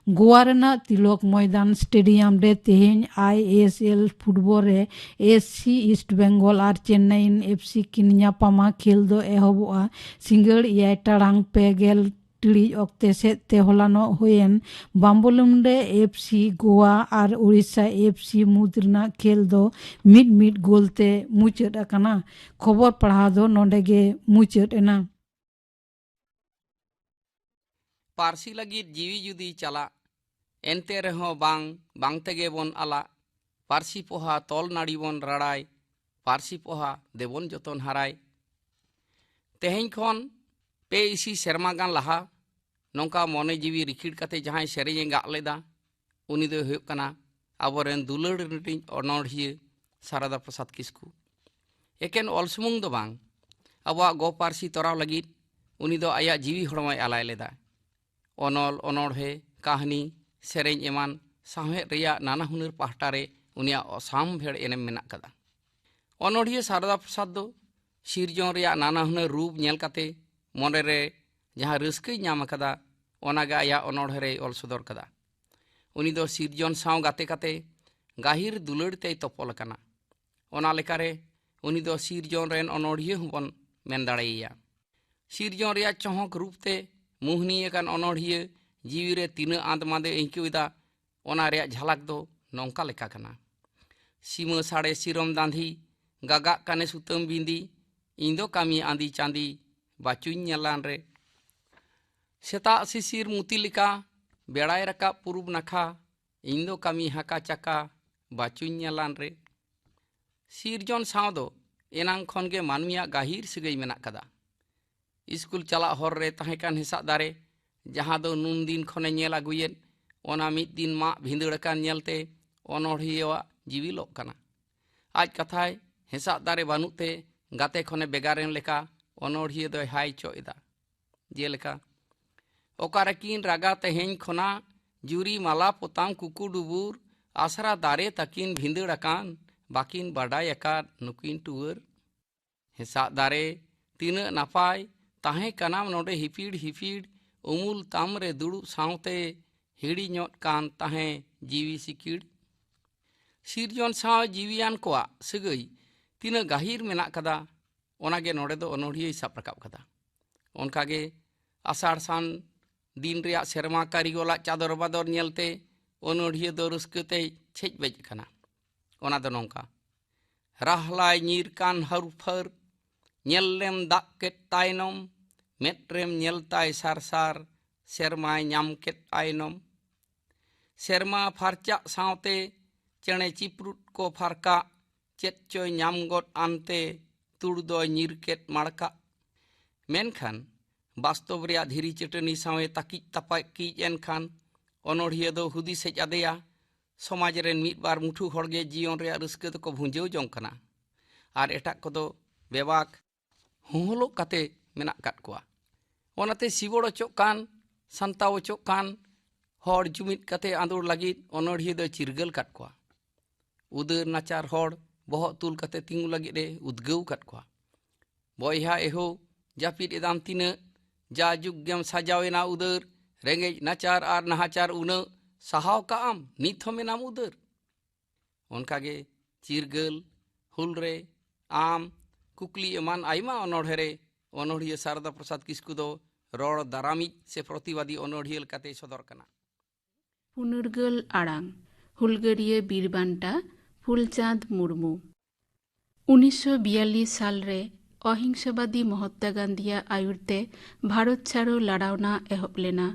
ᱜᱳᱣᱟ ᱨᱮᱱᱟᱜ ᱛᱤᱞᱚᱠ ᱢᱚᱭᱫᱟᱱ ᱥᱴᱮᱰᱤᱭᱟᱢ ᱨᱮ ᱛᱮᱦᱮᱧ ᱟᱭ ᱮᱥ ᱮᱞ ᱯᱷᱩᱴᱵᱚᱞ ᱨᱮ ᱮᱥ ᱥᱤ ᱤᱥᱴ ᱵᱮᱝᱜᱚᱞ ᱟᱨ ᱪᱮᱱᱱᱟᱭᱭᱤᱱ ᱮᱯᱷ ᱥᱤ ᱠᱤᱱ ᱧᱟᱯᱟᱢᱟ᱾ ᱠᱷᱮᱞ ᱫᱚ ᱮᱦᱚᱵᱚᱜᱼᱟ ᱥᱤᱸᱜᱟᱹᱲ ᱮᱭᱟᱭ ᱴᱟᱲᱟᱝ ᱯᱮ ᱜᱮᱞ ᱴᱤᱲᱤᱡ ᱚᱠᱛᱮ ᱥᱮᱫ ᱛᱮ᱾ ᱦᱚᱞᱟᱱᱚᱜ ᱦᱩᱭᱮᱱ ᱵᱟᱢᱵᱚᱞᱩᱱᱰᱮ ᱮᱯᱷ ᱥᱤ ᱜᱳᱣᱟ ᱟᱨ ᱳᱰᱤᱥᱟ ᱮᱯᱷ ᱥᱤ ᱢᱩᱫᱽ ᱨᱮᱱᱟᱜ ᱠᱷᱮᱞ ᱫᱚ ᱢᱤᱫ ᱢᱤᱫ ᱜᱳᱞ ᱛᱮ ᱢᱩᱪᱟᱹᱫ ᱟᱠᱟᱱᱟ᱾ ᱠᱷᱚᱵᱚᱨ ᱯᱟᱲᱦᱟᱣ ᱫᱚ ᱱᱚᱰᱮ ᱜᱮ ᱢᱩᱪᱟᱹᱫ ᱮᱱᱟ᱾ ᱯᱟᱹᱨᱥᱤ ᱞᱟᱹᱜᱤᱫ ᱡᱤᱣᱤ ᱡᱩᱫᱤ ᱪᱟᱞᱟᱜ, ᱮᱱᱛᱮ ᱨᱮᱦᱚᱸ ᱵᱟᱝ, ᱵᱟᱝ ᱛᱮᱜᱮ ᱵᱚᱱ ᱟᱞᱟᱜ᱾ ᱯᱟᱹᱨᱥᱤ ᱯᱚᱦᱟ ᱛᱚᱞ ᱱᱟᱹᱲᱤ ᱵᱚᱱ ᱨᱟᱲᱟᱭ, ᱯᱟᱹᱨᱥᱤ ᱯᱚᱦᱟ ᱫᱮᱵᱚᱱ ᱡᱚᱛᱚᱱ ᱦᱟᱨᱟᱭ᱾ ᱛᱮᱦᱮᱧ ᱠᱷᱚᱱ ᱯᱮ ᱤᱥᱤ ᱥᱮᱨᱢᱟ ᱜᱟᱱ ᱞᱟᱦᱟ ᱱᱚᱝᱠᱟ ᱢᱚᱱᱮ ᱡᱤᱣᱤ ᱨᱤᱠᱷᱤᱲ ᱠᱟᱛᱮ ᱡᱟᱦᱟᱸᱭ ᱥᱮᱨᱮᱧ ᱮ ᱜᱟᱜ ᱞᱮᱫᱟ, ᱩᱱᱤ ᱫᱚᱭ ᱦᱩᱭᱩᱜ ᱠᱟᱱᱟ ᱟᱵᱚᱨᱮᱱ ᱫᱩᱞᱟᱹᱲ ᱨᱤᱱᱤᱡ ᱚᱱᱚᱬᱦᱤᱭᱟᱹ ᱥᱟᱨᱟᱫᱟ ᱯᱨᱚᱥᱟᱫᱽ ᱠᱤᱥᱠᱩ᱾ ᱮᱠᱮᱱ ᱚᱞ ᱥᱩᱢᱩᱝ ᱫᱚ ᱵᱟᱝ, ᱟᱵᱚᱣᱟᱜ ᱜᱚ ᱯᱟᱹᱨᱥᱤ ᱛᱚᱨᱟᱣ ᱞᱟᱹᱜᱤᱫ ᱩᱱᱤ ᱫᱚ ᱟᱭᱟᱜ ᱡᱤᱣᱤ ᱦᱚᱲᱢᱚᱭ ᱟᱞᱟᱭ ᱞᱮᱫᱟ᱾ ᱚᱱᱚᱞ, ᱚᱱᱚᱬᱦᱮ, ᱠᱟᱹᱦᱱᱤ, ᱥᱮᱨᱮᱧ ᱮᱢᱟᱱ ᱥᱟᱶᱦᱮᱫ ᱨᱮᱭᱟᱜ ᱱᱟᱱᱟ ᱦᱩᱱᱟᱹᱨ ᱯᱟᱦᱴᱟ ᱨᱮ ᱩᱱᱤᱭᱟᱜ ᱚᱥᱟᱢᱵᱷᱮᱲ ᱮᱱᱮᱢ ᱢᱮᱱᱟᱜ ᱠᱟᱫᱟ᱾ ᱚᱱᱚᱬᱦᱤᱭᱟᱹ ᱥᱟᱨᱚᱫᱟ ᱯᱨᱚᱥᱟᱫᱽ ᱫᱚ ᱥᱤᱨᱡᱚᱱ ᱨᱮᱭᱟᱜ ᱱᱟᱱᱟ ᱦᱩᱱᱟᱹᱨ ᱨᱩᱯ ᱧᱮᱞ ᱠᱟᱛᱮ ᱢᱚᱱᱮᱨᱮ ᱡᱟᱦᱟᱸ ᱨᱟᱹᱥᱠᱟᱹᱭ ᱧᱟᱢ ᱟᱠᱟᱫᱟ, ᱚᱱᱟᱜᱮ ᱟᱭᱟᱜ ᱚᱱᱚᱬᱦᱮ ᱨᱮᱭ ᱚᱞ ᱥᱚᱫᱚᱨ ᱠᱟᱫᱟ᱾ ᱩᱱᱤ ᱫᱚ ᱥᱤᱨᱡᱚᱱ ᱥᱟᱶ ᱜᱟᱛᱮ ᱠᱟᱛᱮ ᱜᱟᱹᱦᱤᱨ ᱫᱩᱞᱟᱹᱲ ᱛᱮᱭ ᱛᱚᱯᱚᱞ ᱟᱠᱟᱱᱟ᱾ ᱚᱱᱟ ᱞᱮᱠᱟᱨᱮ ᱩᱱᱤ ᱫᱚ ᱥᱤᱨᱡᱚᱱ ᱨᱮᱱ ᱚᱱᱚᱬᱦᱤᱭᱟᱹ ᱦᱚᱸᱵᱚᱱ ᱢᱮᱱ ᱫᱟᱲᱮᱭᱟᱭᱟ᱾ ᱥᱤᱨᱡᱚᱱ ᱨᱮᱭᱟᱜ ᱪᱚᱦᱚᱠ ᱨᱩᱯ ᱛᱮ ᱢᱩᱦᱱᱤ ᱟᱠᱟᱱ ᱚᱱᱚᱬᱦᱤᱭᱟᱹ ᱡᱤᱣᱤ ᱨᱮ ᱛᱤᱱᱟᱹᱜ ᱟᱸᱫ ᱢᱟᱸᱫᱮ ᱟᱹᱭᱠᱟᱹᱣ ᱮᱫᱟ, ᱚᱱᱟ ᱨᱮᱭᱟᱜ ᱡᱷᱟᱞᱟᱠ ᱫᱚ ᱱᱚᱝᱠᱟ ᱞᱮᱠᱟ ᱠᱟᱱᱟ᱾ ᱥᱤᱢᱟᱹ ᱥᱟᱰᱮ ᱥᱤᱨᱚᱢ ᱫᱟᱸᱫᱷᱤ, ᱜᱟᱜᱟᱜ ᱠᱟᱱᱮ ᱥᱩᱛᱟᱹᱢ ᱵᱤᱸᱫᱤ, ᱤᱧ ᱫᱚ ᱠᱟᱹᱢᱤ ᱟᱸᱫᱤ ᱪᱟᱸᱫᱤ, ᱵᱟᱪᱩᱧ ᱧᱮᱞᱟᱱ ᱨᱮ᱾ ᱥᱮᱛᱟᱜ ᱥᱤᱥᱤᱨ ᱢᱩᱛᱤ ᱞᱮᱠᱟ, ᱵᱮᱲᱟᱭ ᱨᱟᱠᱟᱵ ᱯᱩᱨᱩᱵ ᱱᱟᱠᱷᱟ, ᱤᱧ ᱫᱚ ᱠᱟᱹᱢᱤ ᱦᱟᱠᱟ ᱪᱟᱠᱟ, ᱵᱟᱪᱩᱧ ᱧᱮᱞᱟᱱ ᱨᱮ᱾ ᱥᱤᱨᱡᱚᱱ ᱥᱟᱶ ᱫᱚ ᱮᱱᱟᱝ ᱠᱷᱚᱱ ᱜᱮ ᱢᱟᱹᱱᱢᱤᱭᱟᱜ ᱜᱟᱹᱦᱤᱨ ᱥᱟᱹᱜᱟᱹᱭ ᱢᱮᱱᱟᱜ ᱠᱟᱫᱟ᱾ ᱤᱥᱠᱩᱞ ᱪᱟᱞᱟᱜ ᱦᱚᱨ ᱨᱮ ᱛᱟᱦᱮᱸ ᱠᱟᱱ ᱦᱮᱸᱥᱟᱜ ᱫᱟᱨᱮ, ᱡᱟᱦᱟᱸ ᱫᱚ ᱱᱩᱱ ᱫᱤᱱ ᱠᱷᱚᱱᱮ ᱧᱮᱞ ᱟᱹᱜᱩᱭᱮᱫ, ᱚᱱᱟ ᱢᱤᱫ ᱫᱤᱱ ᱢᱟᱜ ᱵᱷᱤᱸᱫᱟᱹᱲ ᱟᱠᱟᱱ ᱧᱮᱞᱛᱮ ᱚᱱᱚᱬᱦᱤᱭᱟᱹᱣᱟᱜ ᱡᱤᱣᱤ ᱞᱚᱜ ᱠᱟᱱᱟ᱾ ᱟᱡ ᱠᱟᱛᱷᱟᱭ, ᱦᱮᱸᱥᱟᱜ ᱫᱟᱨᱮ ᱵᱟᱹᱱᱩᱜ ᱛᱮ ᱜᱟᱛᱮ ᱠᱷᱚᱱᱮ ᱵᱷᱮᱜᱟᱨᱮᱱ ᱞᱮᱠᱟ ᱚᱱᱚᱲᱦᱤᱭᱟᱹ ᱫᱚᱭ ᱦᱟᱭ ᱪᱚᱜ ᱮᱫᱟ᱾ ᱡᱮᱞᱮᱠᱟ, ᱚᱠᱟᱨᱮᱠᱤᱱ ᱨᱟᱜᱟ ᱛᱮᱦᱮᱧ ᱠᱷᱚᱱᱟᱜ, ᱡᱩᱨᱤ ᱢᱟᱞᱟ ᱯᱚᱛᱟᱢ ᱠᱩᱠᱩ ᱰᱩᱵᱩᱨ, ᱟᱥᱨᱟ ᱫᱟᱨᱮ ᱛᱟᱹᱠᱤᱱ ᱵᱷᱤᱸᱫᱟᱹᱲ ᱟᱠᱟᱱ, ᱵᱟᱹᱠᱤᱱ ᱵᱟᱰᱟᱭ ᱟᱠᱟᱫ ᱱᱩᱠᱤᱱ ᱴᱩᱣᱟᱹᱨ᱾ ᱦᱮᱸᱥᱟᱜ ᱫᱟᱨᱮ, ᱛᱤᱱᱟᱹᱜ ᱱᱟᱯᱟᱭ, ᱛᱟᱦᱮᱸ ᱠᱟᱱᱟᱢ ᱱᱚᱰᱮ ᱦᱤᱯᱤᱲ ᱦᱤᱯᱤᱲ, ᱩᱢᱩᱞ ᱛᱟᱢ ᱨᱮ ᱫᱩᱲᱩᱵ ᱥᱟᱶᱛᱮ ᱦᱤᱲᱤᱧᱚᱜ ᱠᱟᱱ ᱛᱟᱦᱮᱸ ᱡᱤᱣᱤ ᱥᱤᱠᱤᱲ᱾ ᱥᱤᱨᱡᱚᱱ ᱥᱟᱶ ᱡᱤᱣᱤᱭᱟᱱ ᱠᱚᱣᱟᱜ ᱥᱟᱹᱜᱟᱹᱭ ᱛᱤᱱᱟᱹᱜ ᱜᱟᱹᱦᱤᱨ ᱢᱮᱱᱟᱜ ᱠᱟᱫᱟ, ᱚᱱᱟᱜᱮ ᱱᱚᱰᱮ ᱫᱚ ᱚᱱᱚᱲᱦᱤᱭᱟᱹᱭ ᱥᱟᱵ ᱨᱟᱠᱟᱵ ᱠᱟᱫᱟ᱾ ᱚᱱᱠᱟᱜᱮ ᱟᱥᱟᱲ ᱥᱟᱱ ᱫᱤᱱ ᱨᱮᱭᱟᱜ ᱥᱮᱨᱢᱟ ᱠᱟᱹᱨᱤᱜᱚᱞᱟᱜ ᱪᱟᱫᱚᱨ ᱵᱟᱫᱚᱨ ᱧᱮᱞᱛᱮ ᱚᱱᱚᱲᱦᱤᱭᱟᱹ ᱫᱚ ᱨᱟᱹᱥᱠᱟᱹ ᱛᱮᱭ ᱪᱷᱮᱡ ᱵᱮᱡ ᱟᱠᱟᱱᱟ᱾ ᱚᱱᱟ ᱫᱚ ᱱᱚᱝᱠᱟ: ᱨᱟᱦᱞᱟᱭ ᱧᱤᱨ ᱠᱟᱱ ᱦᱟᱹᱨᱩᱯᱷᱟᱹᱨ, ᱧᱮᱞ ᱞᱮᱢ ᱫᱟᱜ ᱠᱮᱫ ᱛᱟᱭᱱᱚᱢ, ᱢᱮᱫ ᱨᱮᱢ ᱧᱮᱞ ᱛᱟᱭ ᱥᱟᱨᱥᱟᱨ, ᱥᱮᱨᱢᱟᱭ ᱧᱟᱢ ᱠᱮᱫ ᱟᱭᱱᱚᱢ᱾ ᱥᱮᱨᱢᱟ ᱯᱷᱟᱨᱪᱟᱜ ᱥᱟᱶᱛᱮ ᱪᱮᱬᱮ ᱪᱤᱯᱨᱩᱫ ᱠᱚ ᱯᱷᱟᱨᱠᱟᱜ, ᱪᱮᱫ ᱪᱚᱭ ᱧᱟᱢ ᱜᱚᱫ ᱟᱱᱛᱮ ᱛᱩᱲ ᱫᱚᱭ ᱧᱤᱨ ᱠᱮᱫ ᱢᱟᱲᱠᱟᱜ᱾ ᱢᱮᱱᱠᱷᱟᱱ ᱵᱟᱥᱛᱚᱵ ᱨᱮᱭᱟᱜ ᱫᱷᱤᱨᱤ ᱪᱟᱹᱴᱟᱹᱱᱤ ᱥᱟᱶᱮ ᱛᱟᱹᱠᱤᱡ ᱛᱟᱯᱟᱠᱤᱡ ᱮᱱᱠᱷᱟᱱ ᱚᱱᱚᱲᱦᱤᱭᱟᱹ ᱫᱚ ᱦᱩᱫᱤᱥ ᱦᱮᱡ ᱟᱫᱮᱭᱟ, ᱥᱚᱢᱟᱡᱽ ᱨᱮᱱ ᱢᱤᱫ ᱵᱟᱨ ᱢᱩᱴᱷᱩ ᱦᱚᱲᱜᱮ ᱡᱤᱭᱚᱱ ᱨᱮᱭᱟᱜ ᱨᱟᱹᱥᱠᱟᱹ ᱫᱚᱠᱚ ᱵᱷᱩᱸᱡᱟᱹᱣ ᱡᱚᱝ ᱠᱟᱱᱟ ᱟᱨ ᱮᱴᱟᱜ ᱠᱚᱫᱚ ᱵᱮᱵᱟᱠ ᱦᱚᱦᱚᱞᱚᱜ ᱠᱟᱛᱮ ᱢᱮᱱᱟᱜ ᱟᱠᱟᱫ ᱠᱚᱣᱟ᱾ ᱚᱱᱟᱛᱮ ᱥᱤᱵᱚᱲ ᱚᱪᱚᱜ ᱠᱟᱱ, ᱥᱟᱱᱛᱟᱣ ᱚᱪᱚᱜ ᱠᱟᱱ ᱦᱚᱲ ᱡᱩᱢᱤᱫ ᱠᱟᱛᱮ ᱟᱸᱫᱳᱲ ᱞᱟᱹᱜᱤᱫ ᱚᱱᱚᱲᱦᱤᱭᱟᱹ ᱫᱚᱭ ᱪᱤᱨᱜᱟᱹᱞ ᱠᱟᱫ ᱠᱚᱣᱟ᱾ ᱩᱫᱟᱹᱨ ᱱᱟᱪᱟᱨ ᱦᱚᱲ ᱵᱚᱦᱚᱜ ᱛᱩᱞ ᱠᱟᱛᱮ ᱛᱤᱸᱜᱩ ᱞᱟᱹᱜᱤᱫ ᱮ ᱩᱫᱽᱜᱟᱹᱣ ᱠᱟᱫ ᱠᱚᱣᱟ᱾ ᱵᱚᱭᱦᱟ ᱮᱦᱳ, ᱡᱟᱹᱯᱤᱫ ᱮᱫᱟᱢ ᱛᱤᱱᱟᱹᱜ? ᱡᱟ ᱡᱩᱜᱽ ᱜᱮᱢ ᱥᱟᱡᱟᱣ ᱮᱱᱟ ᱩᱫᱟᱹᱨ, ᱨᱮᱸᱜᱮᱡ ᱱᱟᱪᱟᱨ ᱟᱨ ᱱᱟᱦᱟᱪᱟᱨ ᱩᱱᱟᱹᱜ, ᱥᱟᱦᱟᱣ ᱠᱟᱜ ᱟᱢ ᱱᱤᱛ ᱦᱚᱸ ᱢᱮᱱᱟᱢ ᱩᱫᱟᱹᱨ? ᱚᱱᱠᱟᱜᱮ ᱪᱤᱨᱜᱟᱹᱞ, ᱦᱩᱞ ᱨᱮ, ᱟᱢ, ᱠᱩᱠᱞᱤ ᱮᱢᱟᱱ ᱟᱭᱢᱟ ᱚᱱᱚᱬᱦᱮ ᱨᱮ ᱚᱱᱚᱬᱦᱤᱭᱟᱹ ᱥᱟᱨᱚᱫᱟ ᱯᱨᱚᱥᱟᱫᱽ ᱠᱤᱥᱠᱩ ᱫᱚ ᱨᱚᱲ ᱫᱟᱨᱟᱢᱤᱡ ᱥᱮ ᱯᱨᱚᱛᱤᱵᱟᱫᱤ ᱚᱱᱚᱬᱦᱤᱭᱟᱹ ᱞᱮᱠᱟᱛᱮᱭ ᱥᱚᱫᱚᱨ ᱠᱟᱱᱟ᱾ ᱯᱩᱱᱩᱨᱜᱟᱹᱞ ᱟᱲᱟᱝ, ᱦᱩᱞᱜᱟᱹᱨᱤᱭᱟᱹ ᱵᱤᱨ ᱵᱟᱱᱴᱟ ᱯᱷᱩᱞᱪᱟᱸᱫᱽ ᱢᱩᱨᱢᱩ᱾ ᱩᱱᱤᱥᱥᱚ ᱵᱤᱭᱟᱞᱞᱤᱥ ᱥᱟᱞ ᱨᱮ ᱚᱦᱤᱝᱥᱟᱵᱟᱫᱤ ᱢᱚᱦᱟᱛᱢᱟ ᱜᱟᱱᱫᱷᱤᱭᱟᱜ ᱟᱹᱭᱩᱨ ᱛᱮ ᱵᱷᱟᱨᱚᱛ ᱪᱷᱟᱲᱚ ᱞᱟᱲᱟᱣᱱᱟ ᱮᱦᱚᱵ ᱞᱮᱱᱟ᱾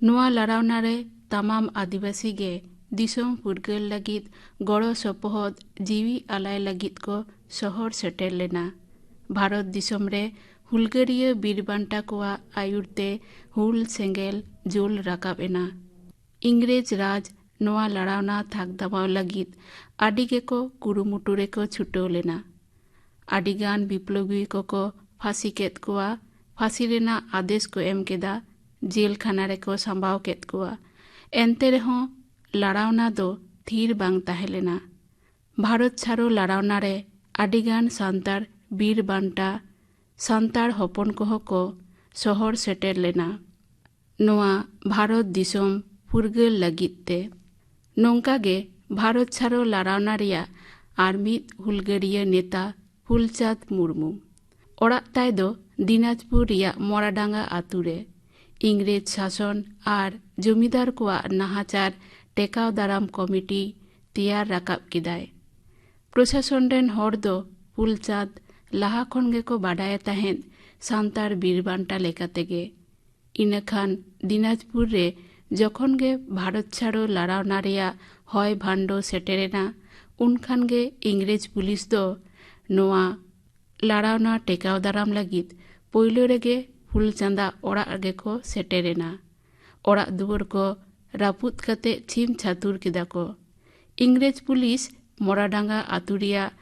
ᱱᱚᱣᱟ ᱞᱟᱲᱟᱣᱱᱟ ᱨᱮ ᱛᱟᱢᱟᱢ ᱟᱹᱫᱤᱵᱟᱹᱥᱤ ᱜᱮ ᱫᱤᱥᱚᱢ ᱯᱷᱩᱨᱜᱟᱹᱞ ᱞᱟᱹᱜᱤᱫ ᱜᱚᱲᱚ ᱥᱚᱯᱚᱦᱚᱫ ᱡᱤᱣᱤ ᱟᱞᱟᱭ ᱞᱟᱹᱜᱤᱫ ᱠᱚ ᱥᱚᱦᱚᱨ ᱥᱮᱴᱮᱨ ᱞᱮᱱᱟ᱾ ᱵᱷᱟᱨᱚᱛ ᱫᱤᱥᱚᱢ ᱨᱮ ᱦᱩᱞᱜᱟᱹᱨᱤᱭᱟᱹ ᱵᱤᱨ ᱵᱟᱱᱴᱟ ᱠᱚᱣᱟᱜ ᱟᱹᱭᱩᱨ ᱛᱮ ᱦᱩᱞ ᱥᱮᱸᱜᱮᱞ ᱡᱩᱞ ᱨᱟᱠᱟᱵ ᱮᱱᱟ᱾ ᱤᱝᱨᱮᱡᱽ ᱨᱟᱡᱽ ᱱᱚᱣᱟ ᱞᱟᱲᱟᱣᱱᱟ ᱛᱷᱟᱠ ᱫᱟᱢᱟᱣ ᱞᱟᱹᱜᱤᱫ ᱟᱹᱰᱤ ᱜᱮᱠᱚ ᱠᱩᱨᱩᱢᱩᱴᱩ ᱨᱮᱠᱚ ᱪᱷᱩᱴᱟᱹᱣ ᱞᱮᱱᱟ᱾ ᱟᱹᱰᱤᱜᱟᱱ ᱵᱤᱯᱞᱚᱵᱤ ᱠᱚᱠᱚ ᱯᱷᱟᱸᱥᱤ ᱠᱮᱫ ᱠᱚᱣᱟ, ᱯᱷᱟᱸᱥᱤ ᱨᱮᱱᱟᱜ ᱟᱫᱮᱥ ᱠᱚ ᱮᱢ ᱠᱮᱫᱟ, ᱡᱮᱞ ᱠᱷᱟᱱᱟ ᱨᱮᱠᱚ ᱥᱟᱢᱵᱟᱣ ᱠᱮᱫ ᱠᱚᱣᱟ᱾ ᱮᱱᱛᱮ ᱨᱮᱦᱚᱸ ᱞᱟᱲᱟᱣᱱᱟ ᱫᱚ ᱛᱷᱤᱨ ᱵᱟᱝ ᱛᱟᱦᱮᱸ ᱞᱮᱱᱟ᱾ ᱵᱷᱟᱨᱚᱛ ᱪᱷᱟᱲᱚ ᱞᱟᱲᱟᱣᱱᱟ ᱨᱮ ᱟᱹᱰᱤᱜᱟᱱ ᱥᱟᱱᱛᱟᱲ ᱵᱤᱨ ᱵᱟᱱᱴᱟ, ᱥᱟᱱᱛᱟᱲ ᱦᱚᱯᱚᱱ ᱠᱚᱦᱚᱸ ᱠᱚ ᱥᱚᱦᱚᱨ ᱥᱮᱴᱮᱨ ᱞᱮᱱᱟ, ᱱᱚᱣᱟ ᱵᱷᱟᱨᱚᱛ ᱫᱤᱥᱚᱢ ᱯᱷᱩᱨᱜᱟᱹᱞ ᱞᱟᱹᱜᱤᱫ ᱛᱮ᱾ ᱱᱚᱝᱠᱟ ᱜᱮ ᱵᱷᱟᱨᱚᱛ ᱪᱷᱟᱲᱚ ᱞᱟᱲᱟᱣᱱᱟ ᱨᱮᱭᱟᱜ ᱟᱨ ᱢᱤᱫ ᱦᱩᱞᱜᱟᱹᱨᱤᱭᱟᱹ ᱱᱮᱛᱟ ᱯᱷᱩᱞᱪᱟᱸᱫᱽ ᱢᱩᱨᱢᱩ᱾ ᱚᱲᱟᱜ ᱛᱟᱭ ᱫᱚ ᱫᱤᱱᱟᱡᱽᱯᱩᱨ ᱨᱮᱭᱟᱜ ᱢᱚᱨᱟᱰᱟᱸᱜᱟ ᱟᱹᱛᱩ ᱨᱮ᱾ ᱤᱝᱨᱮᱡᱽ ᱥᱟᱥᱚᱱ ᱟᱨ ᱡᱚᱢᱤᱫᱟᱨ ᱠᱚᱣᱟᱜ ᱱᱟᱦᱟᱪᱟᱨ ᱴᱮᱠᱟᱣ ᱫᱟᱨᱟᱢ ᱠᱚᱢᱤᱴᱤ ᱛᱮᱭᱟᱨ ᱨᱟᱠᱟᱵ ᱠᱮᱫᱟᱭ᱾ ᱯᱨᱚᱥᱟᱥᱚᱱ ᱨᱮᱱ ᱦᱚᱲ ᱫᱚ ᱯᱷᱩᱞᱪᱟᱸᱫᱽ ᱞᱟᱦᱟ ᱠᱷᱚᱱ ᱜᱮᱠᱚ ᱵᱟᱰᱟᱭᱮ ᱛᱟᱦᱮᱸᱫ ᱥᱟᱱᱛᱟᱲ ᱵᱤᱨ ᱵᱟᱱᱴᱟ ᱞᱮᱠᱟ ᱛᱮᱜᱮ᱾ ᱤᱱᱟᱹᱠᱷᱟᱱ ᱫᱤᱱᱟᱡᱽᱯᱩᱨ ᱨᱮ ᱡᱚᱠᱷᱚᱱ ᱜᱮ ᱵᱷᱟᱨᱚᱛ ᱪᱷᱟᱲᱚ ᱞᱟᱲᱟᱣᱱᱟ ᱨᱮᱭᱟᱜ ᱦᱚᱭ ᱵᱷᱟᱱᱰᱚ ᱥᱮᱴᱮᱨᱮᱱᱟ, ᱩᱱᱠᱷᱟᱱ ᱜᱮ ᱤᱝᱨᱮᱡᱽ ᱯᱩᱞᱤᱥ ᱫᱚ ᱱᱚᱣᱟ ᱞᱟᱲᱟᱣᱱᱟ ᱴᱮᱠᱟᱣ ᱫᱟᱨᱟᱢ ᱞᱟᱹᱜᱤᱫ ᱯᱳᱭᱞᱳ ᱨᱮᱜᱮ ᱯᱷᱩᱞᱪᱟᱸᱫᱟ ᱚᱲᱟᱜ ᱨᱮᱜᱮ ᱠᱚ ᱥᱮᱴᱮᱨᱮᱱᱟ᱾ ᱚᱲᱟᱜ ᱫᱩᱣᱟᱹᱨ ᱠᱚ ᱨᱟᱹᱯᱩᱫ ᱠᱟᱛᱮ ᱪᱷᱤᱢ ᱪᱷᱟᱹᱛᱩᱨ ᱠᱮᱫᱟ ᱠᱚ᱾ ᱤᱝᱨᱮᱡᱽ ᱯᱩᱞᱤᱥ ᱢᱚᱨᱟᱰᱟᱸᱜᱟ ᱟᱹᱛᱩ ᱨᱮᱭᱟᱜ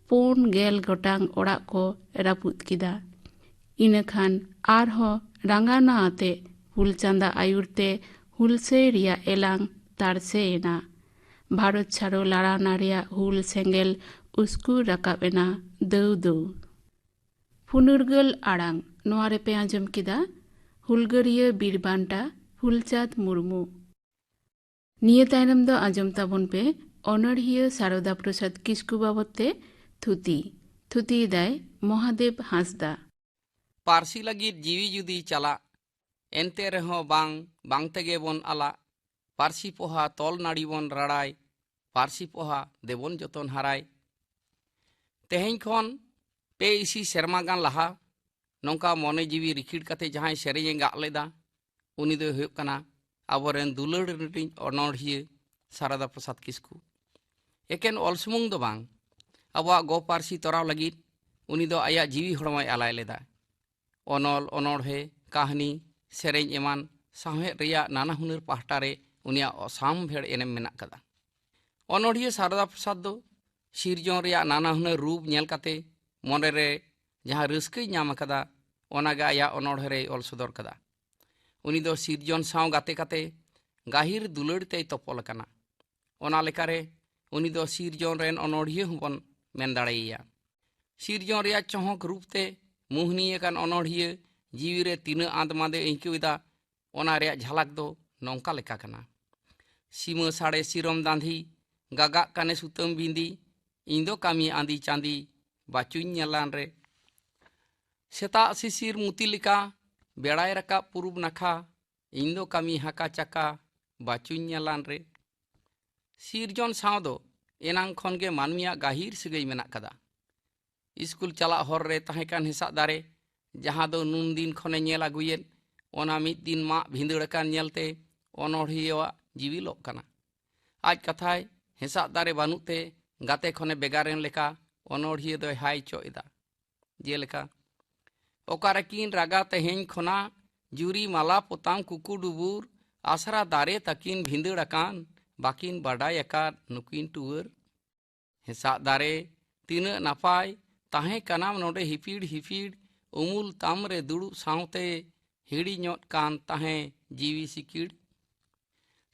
ᱯᱩᱱ ᱜᱮᱞ ᱜᱚᱴᱟᱝ ᱚᱲᱟᱜ ᱠᱚ ᱨᱟᱹᱯᱩᱫ ᱠᱮᱫᱟ᱾ ᱤᱱᱟᱹᱠᱷᱟᱱ ᱟᱨᱦᱚᱸ ᱨᱟᱸᱜᱟᱣᱱᱟ ᱟᱛᱮ ᱯᱷᱩᱞᱪᱟᱸᱫᱟ ᱟᱹᱭᱩᱨ ᱛᱮ ᱦᱩᱞᱥᱟᱹᱭ ᱨᱮᱭᱟᱜ ᱮᱞᱟᱝ ᱛᱟᱨᱥᱮ ᱮᱱᱟ᱾ ᱵᱷᱟᱨᱚᱛ ᱪᱷᱟᱲᱚ ᱞᱟᱲᱟᱣᱱᱟ ᱨᱮᱭᱟᱜ ᱦᱩᱞ ᱥᱮᱸᱜᱮᱞ ᱩᱥᱠᱩᱨ ᱨᱟᱠᱟᱵ ᱮᱱᱟ ᱫᱟᱹᱣ ᱫᱟᱹᱣ᱾ ᱯᱷᱩᱱᱩᱨᱜᱟᱹᱞ ᱟᱲᱟᱝ, ᱱᱚᱣᱟ ᱨᱮᱯᱮ ᱟᱸᱡᱚᱢ ᱠᱮᱫᱟ ᱦᱩᱞᱜᱟᱹᱨᱤᱭᱟᱹ ᱵᱤᱨ ᱵᱟᱱᱴᱟ ᱯᱷᱩᱞᱪᱟᱸᱫᱽ ᱢᱩᱨᱢᱩ᱾ ᱱᱤᱭᱟᱹ ᱛᱟᱭᱱᱚᱢ ᱫᱚ ᱟᱸᱡᱚᱢ ᱛᱟᱵᱚᱱ ᱯᱮ ᱚᱱᱚᱬᱦᱤᱭᱟᱹ ᱥᱟᱨᱚᱫᱟ ᱯᱨᱚᱥᱟᱫᱽ ᱠᱤᱥᱠᱩ ᱵᱟᱵᱚᱛ ᱛᱮ ᱛᱷᱩᱛᱤ᱾ ᱛᱷᱩᱛᱤᱭᱮᱫᱟᱭ ᱢᱚᱦᱟᱫᱮᱵ ᱦᱟᱸᱥᱫᱟ᱾ ᱯᱟᱹᱨᱥᱤ ᱞᱟᱹᱜᱤᱫ ᱡᱤᱣᱤ ᱡᱩᱫᱤ ᱪᱟᱞᱟᱜ, ᱮᱱᱛᱮ ᱨᱮᱦᱚᱸ ᱵᱟᱝ, ᱵᱟᱝ ᱛᱮᱜᱮ ᱵᱚᱱ ᱟᱞᱟᱜ᱾ ᱯᱟᱹᱨᱥᱤ ᱯᱚᱦᱟ ᱛᱚᱞ ᱱᱟᱹᱲᱤ ᱵᱚᱱ ᱨᱟᱲᱟᱭ, ᱯᱟᱹᱨᱥᱤ ᱯᱚᱦᱟ ᱫᱮᱵᱚᱱ ᱡᱚᱛᱚᱱ ᱦᱟᱨᱟᱭ᱾ ᱛᱮᱦᱮᱧ ᱠᱷᱚᱱ ᱯᱮ ᱤᱥᱤ ᱥᱮᱨᱢᱟ ᱜᱟᱱ ᱞᱟᱦᱟ ᱱᱚᱝᱠᱟ ᱢᱚᱱᱮ ᱡᱤᱣᱤ ᱨᱤᱠᱷᱤᱲ ᱠᱟᱛᱮ ᱡᱟᱦᱟᱸᱭ ᱥᱮᱨᱮᱧ ᱮ ᱜᱟᱜ ᱞᱮᱫᱟ, ᱩᱱᱤ ᱫᱚᱭ ᱦᱩᱭᱩᱜ ᱠᱟᱱᱟ ᱟᱵᱚᱨᱮᱱ ᱫᱩᱞᱟᱹᱲ ᱨᱤᱱᱤᱡ ᱚᱱᱚᱬᱦᱤᱭᱟᱹ ᱥᱟᱨᱚᱫᱟ ᱯᱨᱚᱥᱟᱫᱽ ᱠᱤᱥᱠᱩ᱾ ᱮᱠᱮᱱ ᱚᱞ ᱥᱩᱢᱩᱝ ᱫᱚ ᱵᱟᱝ, ᱟᱵᱚᱣᱟᱜ ᱜᱚ ᱯᱟᱹᱨᱥᱤ ᱛᱚᱨᱟᱣ ᱞᱟᱹᱜᱤᱫ ᱩᱱᱤ ᱫᱚ ᱟᱭᱟᱜ ᱡᱤᱣᱤ ᱦᱚᱲᱢᱚᱭ ᱟᱞᱟᱭ ᱞᱮᱫᱟ᱾ ᱚᱱᱚᱞ, ᱚᱱᱚᱬᱦᱮ, ᱠᱟᱹᱦᱱᱤ, ᱥᱮᱨᱮᱧ ᱮᱢᱟᱱ ᱥᱟᱶᱦᱮᱫ ᱨᱮᱭᱟᱜ ᱱᱟᱱᱟ ᱦᱩᱱᱟᱹᱨ ᱯᱟᱦᱴᱟ ᱨᱮ ᱩᱱᱤᱭᱟᱜ ᱚᱥᱟᱢᱵᱷᱮᱲ ᱮᱱᱮᱢ ᱢᱮᱱᱟᱜ ᱠᱟᱫᱟ᱾ ᱚᱱᱚᱬᱦᱤᱭᱟᱹ ᱥᱟᱨᱚᱫᱟ ᱯᱨᱚᱥᱟᱫᱽ ᱫᱚ ᱥᱤᱨᱡᱚᱱ ᱨᱮᱭᱟᱜ ᱱᱟᱱᱟ ᱦᱩᱱᱟᱹᱨ ᱨᱩᱯ ᱧᱮᱞ ᱠᱟᱛᱮ ᱢᱚᱱᱮ ᱨᱮ ᱡᱟᱦᱟᱸ ᱨᱟᱹᱥᱠᱟᱹᱭ ᱧᱟᱢ ᱟᱠᱟᱫᱟ, ᱚᱱᱟᱜᱮ ᱟᱭᱟᱜ ᱚᱱᱚᱬᱦᱮ ᱨᱮᱭ ᱚᱞ ᱥᱚᱫᱚᱨ ᱠᱟᱫᱟ᱾ ᱩᱱᱤ ᱫᱚ ᱥᱤᱨᱡᱚᱱ ᱥᱟᱶ ᱜᱟᱛᱮ ᱠᱟᱛᱮ ᱜᱟᱹᱦᱤᱨ ᱫᱩᱞᱟᱹᱲ ᱛᱮᱭ ᱛᱚᱯᱚᱞ ᱟᱠᱟᱱᱟ᱾ ᱚᱱᱟ ᱞᱮᱠᱟᱨᱮ ᱩᱱᱤ ᱫᱚ ᱥᱤᱨᱡᱚᱱ ᱨᱮᱱ ᱚᱱᱚᱬᱦᱤᱭᱟᱹ ᱦᱚᱸᱵᱚᱱ ᱢᱮᱱ ᱫᱟᱲᱮᱭᱟᱭᱟ᱾ ᱥᱤᱨᱡᱚᱱ ᱨᱮᱭᱟᱜ ᱪᱚᱦᱚᱠ ᱨᱩᱯ ᱛᱮ ᱢᱩᱦᱱᱤ ᱟᱠᱟᱱ ᱚᱱᱚᱬᱦᱤᱭᱟᱹ ᱡᱤᱣᱤ ᱨᱮ ᱛᱤᱱᱟᱹᱜ ᱟᱸᱫ ᱢᱟᱸᱫᱮ ᱟᱹᱭᱠᱟᱹᱣ ᱮᱫᱟ, ᱚᱱᱟ ᱨᱮᱭᱟᱜ ᱡᱷᱟᱞᱟᱠ ᱫᱚ ᱱᱚᱝᱠᱟ ᱞᱮᱠᱟ ᱠᱟᱱᱟ᱾ ᱥᱤᱢᱟᱹ ᱥᱟᱲᱮ ᱥᱤᱨᱚᱢ ᱫᱟᱸᱫᱷᱤ, ᱜᱟᱜᱟᱜ ᱠᱟᱱᱮ ᱥᱩᱛᱟᱹᱢ ᱵᱤᱸᱫᱤ, ᱤᱧ ᱫᱚ ᱠᱟᱹᱢᱤ ᱟᱸᱫᱤ ᱪᱟᱸᱫᱤ, ᱵᱟᱪᱩᱧ ᱧᱮᱞᱟᱱ ᱨᱮ᱾ ᱥᱮᱛᱟᱜ ᱥᱤᱥᱤᱨ ᱢᱩᱛᱤ ᱞᱮᱠᱟ, ᱵᱮᱲᱟᱭ ᱨᱟᱠᱟᱵ ᱯᱩᱨᱩᱵ ᱱᱟᱠᱷᱟ, ᱤᱧ ᱫᱚ ᱠᱟᱹᱢᱤ ᱦᱟᱠᱟ ᱪᱟᱠᱟ, ᱵᱟᱪᱩᱧ ᱧᱮᱞᱟᱱ ᱨᱮ᱾ ᱥᱤᱨᱡᱚᱱ ᱥᱟᱶ ᱫᱚ ᱮᱱᱟᱝ ᱠᱷᱚᱱ ᱜᱮ ᱢᱟᱹᱱᱢᱤᱭᱟᱜ ᱜᱟᱹᱦᱤᱨ ᱥᱟᱹᱜᱟᱹᱭ ᱢᱮᱱᱟᱜ ᱠᱟᱫᱟ᱾ ᱤᱥᱠᱩᱞ ᱪᱟᱞᱟᱜ ᱦᱚᱨ ᱨᱮ ᱛᱟᱦᱮᱸ ᱠᱟᱱ ᱦᱮᱸᱥᱟᱜ ᱫᱟᱨᱮ, ᱡᱟᱦᱟᱸ ᱫᱚ ᱱᱩᱱ ᱫᱤᱱ ᱠᱷᱚᱱᱮ ᱧᱮᱞ ᱟᱹᱜᱩᱭᱮᱫ, ᱚᱱᱟ ᱢᱤᱫ ᱫᱤᱱ ᱢᱟᱜ ᱵᱷᱤᱸᱫᱟᱹᱲ ᱟᱠᱟᱱ ᱧᱮᱞᱛᱮ ᱚᱱᱚᱬᱦᱤᱭᱟᱹᱣᱟᱜ ᱡᱤᱣᱤ ᱞᱚᱜ ᱠᱟᱱᱟ᱾ ᱟᱡ ᱠᱟᱛᱷᱟᱭ ᱦᱮᱸᱥᱟᱜ ᱫᱟᱨᱮ ᱵᱟᱹᱱᱩᱜ ᱛᱮ ᱜᱟᱛᱮ ᱠᱷᱚᱱᱮ ᱵᱷᱮᱜᱟᱨᱮᱱ ᱞᱮᱠᱟ ᱚᱱᱚᱬᱦᱤᱭᱟᱹ ᱫᱚᱭ ᱦᱟᱭ ᱪᱚᱜ ᱮᱫᱟ᱾ ᱡᱮᱞᱮᱠᱟ, ᱚᱠᱟᱨᱮᱠᱤᱱ ᱨᱟᱜᱟ ᱛᱮᱦᱮᱧ ᱠᱷᱚᱱᱟᱜ, ᱡᱩᱨᱤ ᱢᱟᱞᱟ ᱯᱚᱛᱟᱢ ᱠᱩᱠᱩ ᱰᱩᱵᱩᱨ, ᱟᱥᱨᱟ ᱫᱟᱨᱮ ᱛᱟᱹᱠᱤᱱ ᱵᱷᱤᱸᱫᱟᱹᱲ ᱟᱠᱟᱱ, ᱵᱟᱹᱠᱤᱱ ᱵᱟᱰᱟᱭ ᱟᱠᱟᱫ ᱱᱩᱠᱤᱱ ᱴᱩᱣᱟᱹᱨ᱾ ᱦᱮᱸᱥᱟᱜ ᱫᱟᱨᱮ, ᱛᱤᱱᱟᱹᱜ ᱱᱟᱯᱟᱭ, ᱛᱟᱦᱮᱸ ᱠᱟᱱᱟᱢ ᱱᱚᱰᱮ ᱦᱤᱯᱤᱲ ᱦᱤᱯᱤᱲ, ᱩᱢᱩᱞ ᱛᱟᱢ ᱨᱮ ᱫᱩᱲᱩᱵ ᱥᱟᱶᱛᱮ ᱦᱤᱲᱤᱧᱚᱜ ᱠᱟᱱ ᱛᱟᱦᱮᱸ ᱡᱤᱣᱤ ᱥᱤᱠᱤᱲ᱾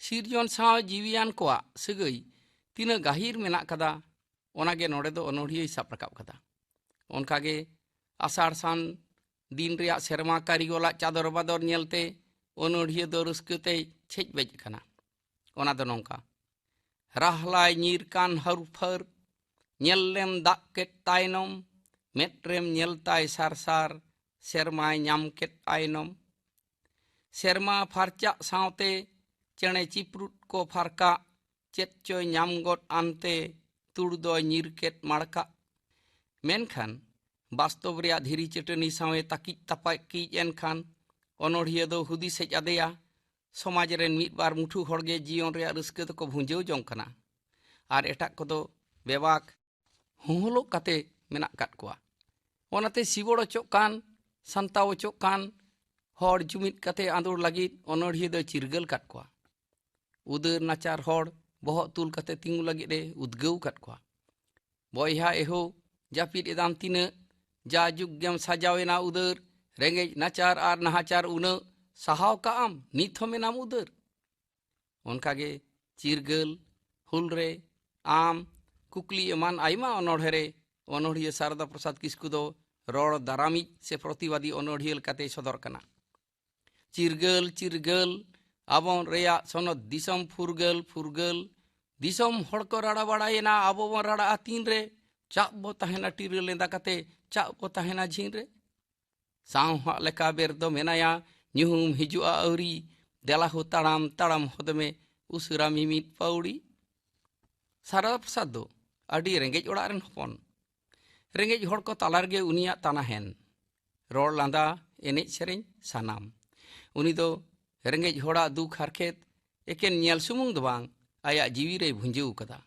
ᱥᱤᱨᱡᱚᱱ ᱥᱟᱶ ᱡᱤᱣᱤᱭᱟᱱ ᱠᱚᱣᱟᱜ ᱥᱟᱹᱜᱟᱹᱭ ᱛᱤᱱᱟᱹᱜ ᱜᱟᱹᱦᱤᱨ ᱢᱮᱱᱟᱜ ᱠᱟᱫᱟ, ᱚᱱᱟᱜᱮ ᱱᱚᱰᱮ ᱫᱚ ᱚᱱᱚᱬᱦᱤᱭᱟᱹᱭ ᱥᱟᱵ ᱨᱟᱠᱟᱵ ᱠᱟᱫᱟ᱾ ᱚᱱᱠᱟᱜᱮ ᱟᱥᱟᱲ ᱥᱟᱱ ᱫᱤᱱ ᱨᱮᱭᱟᱜ ᱥᱮᱨᱢᱟ ᱠᱟᱹᱨᱤᱜᱚᱞᱟᱜ ᱪᱟᱫᱚᱨ ᱵᱟᱫᱚᱨ ᱧᱮᱞᱛᱮ ᱚᱱᱚᱬᱦᱤᱭᱟᱹ ᱫᱚ ᱨᱟᱹᱥᱠᱟᱹ ᱛᱮᱭ ᱪᱷᱮᱡ ᱵᱮᱡ ᱟᱠᱟᱱᱟ᱾ ᱚᱱᱟ ᱫᱚ ᱱᱚᱝᱠᱟ: ᱨᱟᱦᱞᱟᱭ ᱧᱤᱨ ᱠᱟᱱ ᱦᱟᱹᱨᱩᱯᱷᱟᱹᱨ, ᱧᱮᱞ ᱞᱮᱢ ᱫᱟᱜ ᱠᱮᱫ ᱛᱟᱭᱱᱚᱢ, ᱢᱮᱫ ᱨᱮᱢ ᱧᱮᱞ ᱛᱟᱭ ᱥᱟᱨᱥᱟᱨ, ᱥᱮᱨᱢᱟᱭ ᱧᱟᱢ ᱠᱮᱫ ᱟᱭᱱᱚᱢ᱾ ᱥᱮᱨᱢᱟ ᱯᱷᱟᱨᱪᱟᱜ ᱥᱟᱶᱛᱮ ᱪᱮᱬᱮ ᱪᱤᱯᱨᱩᱫ ᱠᱚ ᱯᱷᱟᱨᱠᱟᱜ, ᱪᱮᱫ ᱪᱚᱭ ᱧᱟᱢ ᱜᱚᱫ ᱟᱱᱛᱮ ᱛᱩᱲ ᱫᱚᱭ ᱧᱤᱨ ᱠᱮᱫ ᱢᱟᱲᱠᱟᱜ᱾ ᱢᱮᱱᱠᱷᱟᱱ ᱵᱟᱥᱛᱚᱵ ᱨᱮᱭᱟᱜ ᱫᱷᱤᱨᱤ ᱪᱟᱹᱴᱟᱹᱱᱤ ᱥᱟᱶᱮ ᱛᱟᱹᱠᱤᱡ ᱛᱟᱯᱟᱠᱤᱡ ᱮᱱᱠᱷᱟᱱ ᱚᱱᱚᱬᱦᱤᱭᱟᱹ ᱫᱚ ᱦᱩᱫᱤᱥ ᱦᱮᱡ ᱟᱫᱮᱭᱟ, ᱥᱚᱢᱟᱡᱽ ᱨᱮᱱ ᱢᱤᱫ ᱵᱟᱨ ᱢᱩᱴᱷᱩ ᱦᱚᱲᱜᱮ ᱡᱤᱭᱚᱱ ᱨᱮᱭᱟᱜ ᱨᱟᱹᱥᱠᱟᱹ ᱫᱚᱠᱚ ᱵᱷᱩᱸᱡᱟᱹᱣ ᱡᱚᱝ ᱠᱟᱱᱟ ᱟᱨ ᱮᱴᱟᱜ ᱠᱚᱫᱚ ᱵᱮᱵᱟᱠ ᱦᱚᱦᱚᱞᱚᱜ ᱠᱟᱛᱮ ᱢᱮᱱᱟᱜ ᱟᱠᱟᱫ ᱠᱚᱣᱟ᱾ ᱚᱱᱟᱛᱮ ᱥᱤᱵᱚᱲ ᱚᱪᱚᱜ ᱠᱟᱱ, ᱥᱟᱱᱛᱟᱣ ᱚᱪᱚᱜ ᱠᱟᱱ ᱦᱚᱲ ᱡᱩᱢᱤᱫ ᱠᱟᱛᱮ ᱟᱸᱫᱳᱲ ᱞᱟᱹᱜᱤᱫ ᱚᱱᱚᱬᱦᱤᱭᱟᱹ ᱫᱚᱭ ᱪᱤᱨᱜᱟᱹᱞ ᱠᱟᱫ ᱠᱚᱣᱟ᱾ ᱩᱫᱟᱹᱨ ᱱᱟᱪᱟᱨ ᱦᱚᱲ ᱵᱚᱦᱚᱜ ᱛᱩᱞ ᱠᱟᱛᱮ ᱛᱤᱸᱜᱩ ᱞᱟᱹᱜᱤᱫ ᱮ ᱩᱫᱽᱜᱟᱹᱣ ᱠᱟᱫ ᱠᱚᱣᱟ᱾ ᱵᱚᱭᱦᱟ ᱮᱦᱳ, ᱡᱟᱹᱯᱤᱫ ᱮᱫᱟᱢ ᱛᱤᱱᱟᱹᱜ, ᱡᱟ ᱡᱩᱜᱽ ᱜᱮᱢ ᱥᱟᱡᱟᱣ ᱮᱱᱟ ᱩᱫᱟᱹᱨ, ᱨᱮᱸᱜᱮᱡ ᱱᱟᱪᱟᱨ ᱟᱨ ᱱᱟᱦᱟᱪᱟᱨ ᱩᱱᱟᱹᱜ, ᱥᱟᱦᱟᱣ ᱠᱟᱜ ᱟᱢ ᱱᱤᱛ ᱦᱚᱸ ᱢᱮᱱᱟᱢ ᱩᱫᱟᱹᱨ᱾ ᱚᱱᱠᱟᱜᱮ ᱪᱤᱨᱜᱟᱹᱞ, ᱦᱩᱞ ᱨᱮ, ᱟᱢ, ᱠᱩᱠᱞᱤ ᱮᱢᱟᱱ ᱟᱭᱢᱟ ᱚᱱᱚᱬᱦᱮ ᱨᱮ ᱚᱱᱚᱬᱦᱤᱭᱟᱹ ᱥᱟᱨᱚᱫᱟ ᱯᱨᱚᱥᱟᱫᱽ ᱠᱤᱥᱠᱩ ᱫᱚ ᱨᱚᱲ ᱫᱟᱨᱟᱢᱤᱡ ᱥᱮ ᱯᱨᱚᱛᱤᱵᱟᱫᱤ ᱚᱱᱚᱬᱦᱤᱭᱟᱹ ᱞᱮᱠᱟᱛᱮᱭ ᱥᱚᱫᱚᱨ ᱠᱟᱱᱟ᱾ ᱪᱤᱨᱜᱟᱹᱞ, ᱪᱤᱨᱜᱟᱹᱞ, ᱟᱵᱚᱱ ᱨᱮᱭᱟᱜ ᱥᱚᱱᱚᱛ ᱫᱤᱥᱚᱢ ᱯᱷᱩᱨᱜᱟᱹᱞ, ᱯᱷᱩᱨᱜᱟᱹᱞ᱾ ᱫᱤᱥᱚᱢ ᱦᱚᱲ ᱠᱚ ᱨᱟᱲᱟ ᱵᱟᱲᱟᱭᱮᱱᱟ, ᱟᱵᱚ ᱵᱚᱱ ᱨᱟᱲᱟᱜᱼᱟ ᱛᱤᱱᱨᱮ? ᱪᱟᱜ ᱵᱚ ᱛᱟᱦᱮᱱᱟ ᱴᱤᱨᱟᱹ ᱞᱮᱸᱫᱟ ᱠᱟᱛᱮ, ᱪᱟᱜ ᱵᱚ ᱛᱟᱦᱮᱱᱟ ᱡᱷᱤᱱ ᱨᱮ᱾ ᱥᱟᱶᱦᱟᱜ ᱞᱮᱠᱟ ᱵᱮᱨ ᱫᱚ ᱢᱮᱱᱟᱭᱟ, ᱧᱩᱦᱩᱢ ᱦᱤᱡᱩᱜᱼᱟ ᱟᱹᱣᱨᱤ᱾ ᱫᱮᱞᱟ ᱦᱳ ᱛᱟᱲᱟᱢ ᱛᱟᱲᱟᱢ ᱦᱚᱫ ᱢᱮ, ᱩᱥᱟᱹᱨᱟ ᱢᱤᱢᱤᱫ ᱯᱟᱹᱣᱲᱤ᱾ ᱥᱟᱨᱚᱫᱟ ᱯᱨᱚᱥᱟᱫᱽ ᱫᱚ ᱟᱹᱰᱤ ᱨᱮᱸᱜᱮᱡ ᱚᱲᱟᱜ ᱨᱮᱱ ᱦᱚᱯᱚᱱ᱾ ᱨᱮᱸᱜᱮᱡ ᱦᱚᱲ ᱠᱚ ᱛᱟᱞᱟ ᱨᱮᱜᱮ ᱩᱱᱤᱭᱟᱜ ᱛᱟᱱᱟ ᱦᱮᱱ᱾ ᱨᱚᱲ ᱞᱟᱸᱫᱟ, ᱮᱱᱮᱡ ᱥᱮᱨᱮᱧ ᱥᱟᱱᱟᱢ᱾ ᱩᱱᱤ ᱫᱚ ᱨᱮᱸᱜᱮᱡ ᱦᱚᱲᱟᱜ ᱫᱩᱠ ᱦᱟᱨᱠᱮᱛ ᱮᱠᱮᱱ ᱧᱮᱞ ᱥᱩᱢᱩᱝ ᱫᱚ ᱵᱟᱝ, ᱟᱭᱟᱜ ᱡᱤᱣᱤ ᱨᱮᱭ ᱵᱷᱩᱸᱡᱟᱹᱣ ᱠᱟᱫᱟ᱾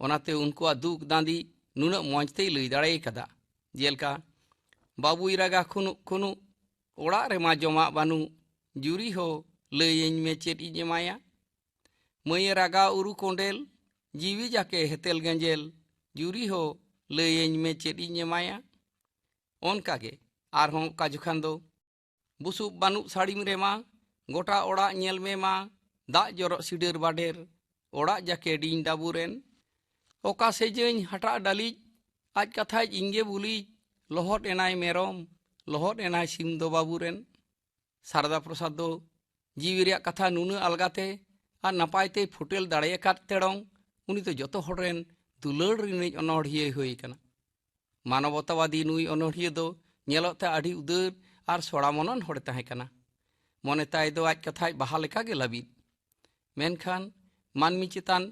ᱚᱱᱟᱛᱮ ᱩᱱᱠᱩᱣᱟᱜ ᱫᱩᱠ ᱫᱟᱸᱫᱤ ᱱᱩᱱᱟᱹᱜ ᱢᱚᱸᱡᱽ ᱛᱮᱭ ᱞᱟᱹᱭ ᱫᱟᱲᱮ ᱠᱟᱫᱟ᱾ ᱡᱮᱞᱮᱠᱟ, ᱵᱟᱹᱵᱩᱭ ᱨᱟᱜᱟ ᱠᱷᱩᱱᱩᱜ ᱠᱷᱩᱱᱩᱜ, ᱚᱲᱟᱜ ᱨᱮᱢᱟ ᱡᱚᱢᱟᱜ ᱵᱟᱹᱱᱩᱜ, ᱡᱩᱨᱤ ᱦᱳ ᱞᱟᱹᱭᱟᱹᱧ ᱢᱮ ᱪᱮᱫ ᱤᱧ ᱮᱢᱟᱭᱟ᱾ ᱢᱟᱹᱭᱮ ᱨᱟᱜᱟ ᱩᱨᱩ ᱠᱚᱸᱰᱮᱞ, ᱡᱤᱣᱤ ᱡᱟᱠᱮ ᱦᱮᱛᱮᱞ ᱜᱮᱸᱡᱮᱞ, ᱡᱩᱨᱤ ᱦᱳ ᱞᱟᱹᱭᱟᱹᱧ ᱢᱮ ᱪᱮᱫ ᱤᱧ ᱮᱢᱟᱭᱟ᱾ ᱚᱱᱠᱟᱜᱮ ᱟᱨᱦᱚᱸ ᱚᱠᱟ ᱡᱚᱠᱷᱟᱱ ᱫᱚ ᱵᱩᱥᱩᱵ ᱵᱟᱹᱱᱩᱜ ᱥᱟᱹᱲᱤᱢ ᱨᱮᱢᱟ, ᱜᱚᱴᱟ ᱚᱲᱟᱜ ᱧᱮᱞ ᱢᱮ ᱢᱟ, ᱫᱟᱜ ᱡᱚᱨᱚᱜ ᱥᱤᱰᱟᱹᱨ ᱵᱟᱰᱮᱨ, ᱚᱲᱟᱜ ᱡᱟᱠᱮ ᱰᱤᱧ ᱰᱟᱵᱩᱨᱮᱱ᱾ ᱚᱠᱟ ᱥᱮᱡᱟᱹᱧ ᱦᱟᱴᱟᱜ ᱰᱟᱹᱞᱤᱡ, ᱟᱡ ᱠᱟᱛᱷᱟᱡ ᱤᱧᱜᱮ ᱵᱩᱞᱤᱡ, ᱞᱚᱦᱚᱫ ᱮᱱᱟᱭ ᱢᱮᱨᱚᱢ, ᱞᱚᱦᱚᱫ ᱮᱱᱟᱭ ᱥᱤᱢ ᱫᱚ ᱵᱟᱹᱵᱩᱨᱮᱱ᱾ ᱥᱟᱨᱚᱫᱟ ᱯᱨᱚᱥᱟᱫᱽ ᱫᱚ ᱡᱤᱣᱤ ᱨᱮᱭᱟᱜ ᱠᱟᱛᱷᱟ ᱱᱩᱱᱟᱹᱜ ᱟᱞᱜᱟ ᱛᱮ ᱟᱨ ᱱᱟᱯᱟᱭ ᱛᱮᱭ ᱯᱷᱩᱴᱮᱞ ᱫᱟᱲᱮ ᱟᱠᱟᱫ ᱛᱮᱲᱚᱝ ᱩᱱᱤ ᱫᱚ ᱡᱚᱛᱚ ᱦᱚᱲ ᱨᱮᱱ ᱫᱩᱞᱟᱹᱲ ᱨᱤᱱᱤᱡ ᱚᱱᱚᱬᱦᱤᱭᱟᱹᱭ ᱦᱩᱭ ᱟᱠᱟᱱᱟ᱾ ᱢᱟᱱᱚᱵᱚᱛᱟᱵᱟᱫᱤ ᱱᱩᱭ ᱚᱱᱚᱬᱦᱤᱭᱟᱹ ᱫᱚ ᱧᱮᱞᱚᱜ ᱛᱮ ᱟᱹᱰᱤ ᱩᱫᱟᱹᱨ ᱟᱨ ᱥᱚᱲᱟ ᱢᱚᱱᱟᱱ ᱦᱚᱲᱮ ᱛᱟᱦᱮᱸ ᱠᱟᱱᱟ᱾ ᱢᱚᱱᱮ ᱛᱟᱭ ᱫᱚ ᱟᱡ ᱠᱟᱛᱷᱟᱡ ᱵᱟᱦᱟ ᱞᱮᱠᱟᱜᱮ ᱞᱟᱹᱵᱤᱫ᱾ ᱢᱮᱱᱠᱷᱟᱱ ᱢᱟᱹᱱᱢᱤ ᱪᱮᱛᱟᱱ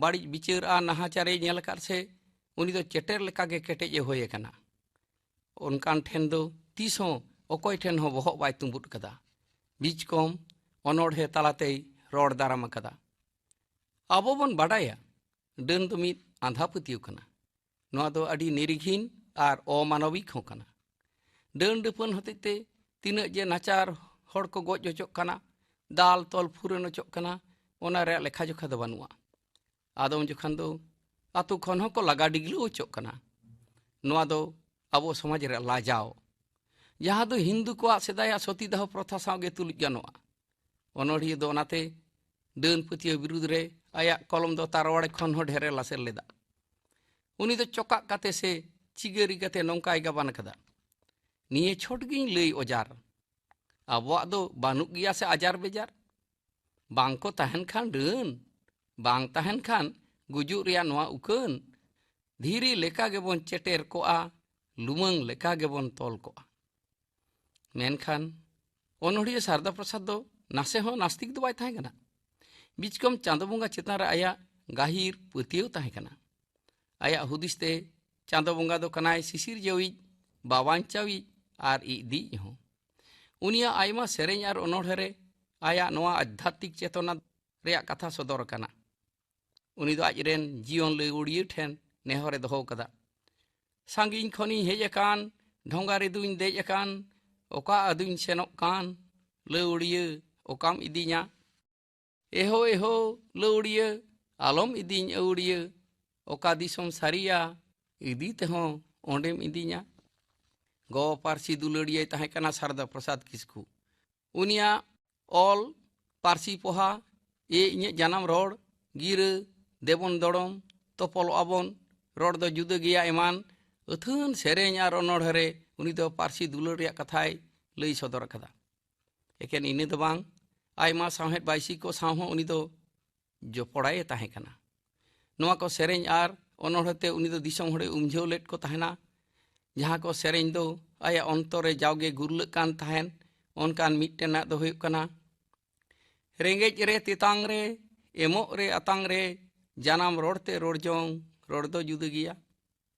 ᱵᱟᱹᱲᱤᱡ ᱵᱤᱪᱟᱹᱨ ᱟᱨ ᱱᱟᱦᱟᱪᱟᱨᱮ ᱧᱮᱞ ᱟᱠᱟᱫ ᱥᱮ ᱩᱱᱤ ᱫᱚ ᱪᱮᱴᱮᱨ ᱞᱮᱠᱟᱜᱮ ᱠᱮᱴᱮᱡ ᱮ ᱦᱩᱭ ᱟᱠᱟᱱᱟ᱾ ᱚᱱᱠᱟᱱ ᱴᱷᱮᱱ ᱫᱚ ᱛᱤᱥ ᱦᱚᱸ ᱚᱠᱚᱭ ᱴᱷᱮᱱ ᱦᱚᱸ ᱵᱚᱦᱚᱜ ᱵᱟᱭ ᱛᱩᱸᱵᱩᱫ ᱠᱟᱫᱟ᱾ ᱵᱤᱪᱠᱚᱢ ᱚᱱᱚᱬᱦᱮ ᱛᱟᱞᱟᱛᱮᱭ ᱨᱚᱲ ᱫᱟᱨᱟᱢ ᱟᱠᱟᱫᱟ᱾ ᱟᱵᱚ ᱵᱚᱱ ᱵᱟᱰᱟᱭᱟ, ᱰᱟᱹᱱ ᱫᱚ ᱢᱤᱫ ᱟᱸᱫᱷᱟ ᱯᱟᱹᱛᱭᱟᱹᱣ ᱠᱟᱱᱟ᱾ ᱱᱚᱣᱟ ᱫᱚ ᱟᱹᱰᱤ ᱱᱤᱨᱤᱜᱷᱤᱱ ᱟᱨ ᱚᱢᱟᱱᱚᱵᱤᱠ ᱦᱚᱸ ᱠᱟᱱᱟ᱾ ᱰᱟᱹᱱ ᱰᱟᱹᱯᱟᱹᱱ ᱦᱚᱛᱮᱡ ᱛᱮ ᱛᱤᱱᱟᱹᱜ ᱡᱮ ᱱᱟᱪᱟᱨ ᱦᱚᱲ ᱠᱚ ᱜᱚᱡ ᱦᱚᱪᱚᱜ ᱠᱟᱱᱟ, ᱫᱟᱞ ᱛᱚᱞ ᱯᱷᱩᱨᱟᱹᱱ ᱦᱚᱪᱚᱜ ᱠᱟᱱᱟ, ᱚᱱᱟ ᱨᱮᱭᱟᱜ ᱞᱮᱠᱷᱟ ᱡᱚᱠᱷᱟ ᱫᱚ ᱵᱟᱹᱱᱩᱜᱼᱟ᱾ ᱟᱫᱚᱢ ᱡᱚᱠᱷᱟᱱ ᱫᱚ ᱟᱛᱳ ᱠᱷᱚᱱ ᱦᱚᱸᱠᱚ ᱞᱟᱜᱟ ᱰᱤᱜᱽᱞᱟᱹᱣ ᱦᱚᱪᱚᱜ ᱠᱟᱱᱟ᱾ ᱱᱚᱣᱟ ᱫᱚ ᱟᱵᱚ ᱥᱚᱢᱟᱡᱽ ᱨᱮ ᱞᱟᱡᱟᱣ, ᱡᱟᱦᱟᱸ ᱫᱚ ᱦᱤᱱᱫᱩ ᱠᱚᱣᱟᱜ ᱥᱮᱫᱟᱭᱟᱜ ᱥᱚᱛᱤᱫᱟᱦᱚ ᱯᱨᱚᱛᱷᱟ ᱥᱟᱶ ᱜᱮ ᱛᱩᱞᱩᱡ ᱜᱟᱱᱚᱜᱼᱟ᱾ ᱚᱱᱚᱲᱦᱤᱭᱟᱹ ᱫᱚ ᱚᱱᱟᱛᱮ ᱰᱟᱹᱱ ᱯᱟᱹᱛᱭᱟᱹᱣ ᱵᱤᱨᱩᱫᱽ ᱨᱮ ᱟᱭᱟᱜ ᱠᱚᱞᱚᱢ ᱫᱚ ᱛᱟᱨᱣᱟᱲᱮ ᱠᱷᱚᱱ ᱦᱚᱸ ᱰᱷᱮᱨᱮ ᱞᱟᱥᱮᱨ ᱞᱮᱫᱟ᱾ ᱩᱱᱤ ᱫᱚ ᱪᱚᱠᱟᱜ ᱠᱟᱛᱮ ᱥᱮ ᱪᱤᱜᱟᱹᱨᱤ ᱠᱟᱛᱮ ᱱᱚᱝᱠᱟᱭ ᱜᱟᱵᱟᱱ ᱟᱠᱟᱫᱟ, "ᱱᱤᱭᱟᱹ ᱪᱷᱚᱴ ᱜᱤᱧ ᱞᱟᱹᱭ ᱚᱡᱟᱨ, ᱟᱵᱚᱣᱟᱜ ᱫᱚ ᱵᱟᱹᱱᱩᱜ ᱜᱮᱭᱟ ᱥᱮ ᱟᱡᱟᱨ ᱵᱮᱡᱟᱨ? ᱵᱟᱝ ᱠᱚ ᱛᱟᱦᱮᱱ ᱠᱷᱟᱱ ᱰᱟᱹᱱ, ᱵᱟᱝ ᱛᱟᱦᱮᱱ ᱠᱷᱟᱱ ᱜᱩᱡᱩᱜ ᱨᱮᱭᱟᱜ ᱱᱚᱣᱟ ᱩᱠᱟᱹᱱ, ᱫᱷᱤᱨᱤ ᱞᱮᱠᱟ ᱜᱮᱵᱚᱱ ᱪᱮᱴᱮᱨ ᱠᱚᱜᱼᱟ, ᱞᱩᱢᱟᱹᱝ ᱞᱮᱠᱟ ᱜᱮᱵᱚᱱ ᱛᱚᱞ ᱠᱚᱜᱼᱟ᱾" ᱢᱮᱱᱠᱷᱟᱱ ᱚᱱᱚᱲᱦᱤᱭᱟᱹ ᱥᱟᱨᱫᱟ ᱯᱨᱚᱥᱟᱫᱽ ᱫᱚ ᱱᱟᱥᱮ ᱦᱚᱸ ᱱᱟᱥᱛᱤᱠ ᱫᱚ ᱵᱟᱭ ᱛᱟᱦᱮᱸ ᱠᱟᱱᱟ᱾ ᱵᱤᱪᱠᱚᱢ ᱪᱟᱸᱫᱚ ᱵᱚᱸᱜᱟ ᱪᱮᱛᱟᱱ ᱨᱮ ᱟᱭᱟᱜ ᱜᱟᱹᱦᱤᱨ ᱯᱟᱹᱛᱭᱟᱹᱣ ᱛᱟᱦᱮᱸ ᱠᱟᱱᱟ᱾ ᱟᱭᱟᱜ ᱦᱩᱫᱤᱥ ᱛᱮ ᱪᱟᱸᱫᱚ ᱵᱚᱸᱜᱟ ᱫᱚ ᱠᱟᱱᱟᱭ ᱥᱤᱥᱤᱨᱡᱟᱹᱣᱤᱡ, ᱵᱟᱵᱟᱧᱪᱟᱣᱤᱡ ᱟᱨ ᱤᱡᱫᱤᱡ ᱦᱚᱸ᱾ ᱩᱱᱤᱭᱟᱜ ᱟᱭᱢᱟ ᱥᱮᱨᱮᱧ ᱟᱨ ᱚᱱᱚᱬᱦᱮ ᱨᱮ ᱟᱭᱟᱜ ᱱᱚᱣᱟ ᱟᱫᱷᱭᱟᱛᱢᱤᱠ ᱪᱮᱛᱚᱱᱟ ᱨᱮᱭᱟᱜ ᱠᱟᱛᱷᱟ ᱥᱚᱫᱚᱨ ᱟᱠᱟᱱᱟ᱾ ᱩᱱᱤ ᱫᱚ ᱟᱡᱨᱮᱱ ᱡᱤᱭᱚᱱ ᱞᱟᱹᱣᱲᱤᱭᱟᱹ ᱴᱷᱮᱱ ᱱᱮᱦᱚᱨᱮ ᱫᱚᱦᱚ ᱟᱠᱟᱫᱟ, "ᱥᱟᱺᱜᱤᱧ ᱠᱷᱚᱱᱤᱧ ᱦᱮᱡ ᱟᱠᱟᱱ, ᱰᱷᱚᱸᱜᱟ ᱨᱮᱫᱩᱧ ᱫᱮᱡ ᱟᱠᱟᱱ, ᱚᱠᱟ ᱟᱫᱚᱧ ᱥᱮᱱᱚᱜ ᱠᱟᱱ, ᱞᱟᱹᱣᱲᱤᱭᱟᱹ ᱚᱠᱟᱢ ᱤᱫᱤᱧᱟ? ᱮᱦᱳ ᱮᱦᱳ ᱞᱟᱹᱣᱲᱤᱭᱟᱹ, ᱟᱞᱚᱢ ᱤᱫᱤᱧ ᱟᱹᱣᱲᱤᱭᱟᱹ, ᱚᱠᱟ ᱫᱤᱥᱚᱢ ᱥᱟᱹᱨᱤᱭᱟ, ᱤᱫᱤ ᱛᱮᱦᱚᱸ ᱚᱸᱰᱮᱢ ᱤᱫᱤᱧᱟ?" ᱜᱚ ᱯᱟᱹᱨᱥᱤ ᱫᱩᱞᱟᱹᱲᱤᱭᱟᱹᱭ ᱛᱟᱦᱮᱸ ᱠᱟᱱᱟ ᱥᱟᱨᱫᱟ ᱯᱨᱚᱥᱟᱫᱽ ᱠᱤᱥᱠᱩ᱾ ᱩᱱᱤᱭᱟᱜ ᱚᱞ, ᱯᱟᱹᱨᱥᱤ ᱯᱚᱦᱟ, ᱮ ᱤᱧᱟᱹᱜ ᱡᱟᱱᱟᱢ ᱨᱚᱲ, ᱜᱤᱨᱟᱹ, ᱫᱮᱵᱚᱱ ᱫᱚᱲᱚᱢ, ᱛᱚᱯᱚᱞᱚᱜ ᱟᱵᱚᱱ, ᱨᱚᱲ ᱫᱚ ᱡᱩᱫᱟᱹ ᱜᱮᱭᱟ ᱮᱢᱟᱱ ᱟᱹᱛᱷᱟᱹᱱ ᱥᱮᱨᱮᱧ ᱟᱨ ᱚᱱᱚᱬᱦᱮ ᱨᱮ ᱩᱱᱤ ᱫᱚ ᱯᱟᱹᱨᱥᱤ ᱫᱩᱞᱟᱹᱲ ᱨᱮᱭᱟᱜ ᱠᱟᱛᱷᱟᱭ ᱞᱟᱹᱭ ᱥᱚᱫᱚᱨ ᱟᱠᱟᱫᱟ᱾ ᱮᱠᱮᱱ ᱤᱱᱟᱹ ᱫᱚ ᱵᱟᱝ, ᱟᱭᱢᱟ ᱥᱟᱶᱦᱮᱫ ᱵᱟᱭᱥᱤ ᱠᱚ ᱥᱟᱶ ᱦᱚᱸ ᱩᱱᱤ ᱫᱚ ᱡᱚᱯᱚᱲᱟᱭᱮ ᱛᱟᱦᱮᱸ ᱠᱟᱱᱟ᱾ ᱱᱚᱣᱟ ᱠᱚ ᱥᱮᱨᱮᱧ ᱟᱨ ᱚᱱᱚᱬᱦᱮ ᱛᱮ ᱩᱱᱤ ᱫᱚ ᱫᱤᱥᱚᱢ ᱦᱚᱲᱮ ᱩᱢᱡᱷᱟᱹᱣ ᱞᱮᱫ ᱠᱚ ᱛᱟᱦᱮᱱᱟ᱾ ᱡᱟᱦᱟᱸ ᱠᱚ ᱥᱮᱨᱮᱧ ᱫᱚ ᱟᱭᱟᱜ ᱚᱱᱛᱚᱨ ᱨᱮ ᱡᱟᱣᱜᱮ ᱜᱩᱨᱞᱟᱹᱜ ᱠᱟᱱ ᱛᱟᱦᱮᱸᱱ, ᱚᱱᱠᱟᱱ ᱢᱤᱫᱴᱮᱱᱟᱜ ᱫᱚ ᱦᱩᱭᱩᱜ ᱠᱟᱱᱟ, ᱨᱮᱸᱜᱮᱡ ᱨᱮ ᱛᱮᱛᱟᱝ ᱨᱮ, ᱮᱢᱚᱜ ᱨᱮ ᱟᱛᱟᱝ ᱨᱮ, ᱡᱟᱱᱟᱢ ᱨᱚᱲ ᱛᱮ ᱨᱚᱲ ᱡᱚᱝ, ᱨᱚᱲ ᱫᱚ ᱡᱩᱫᱟᱹ ᱜᱮᱭᱟ᱾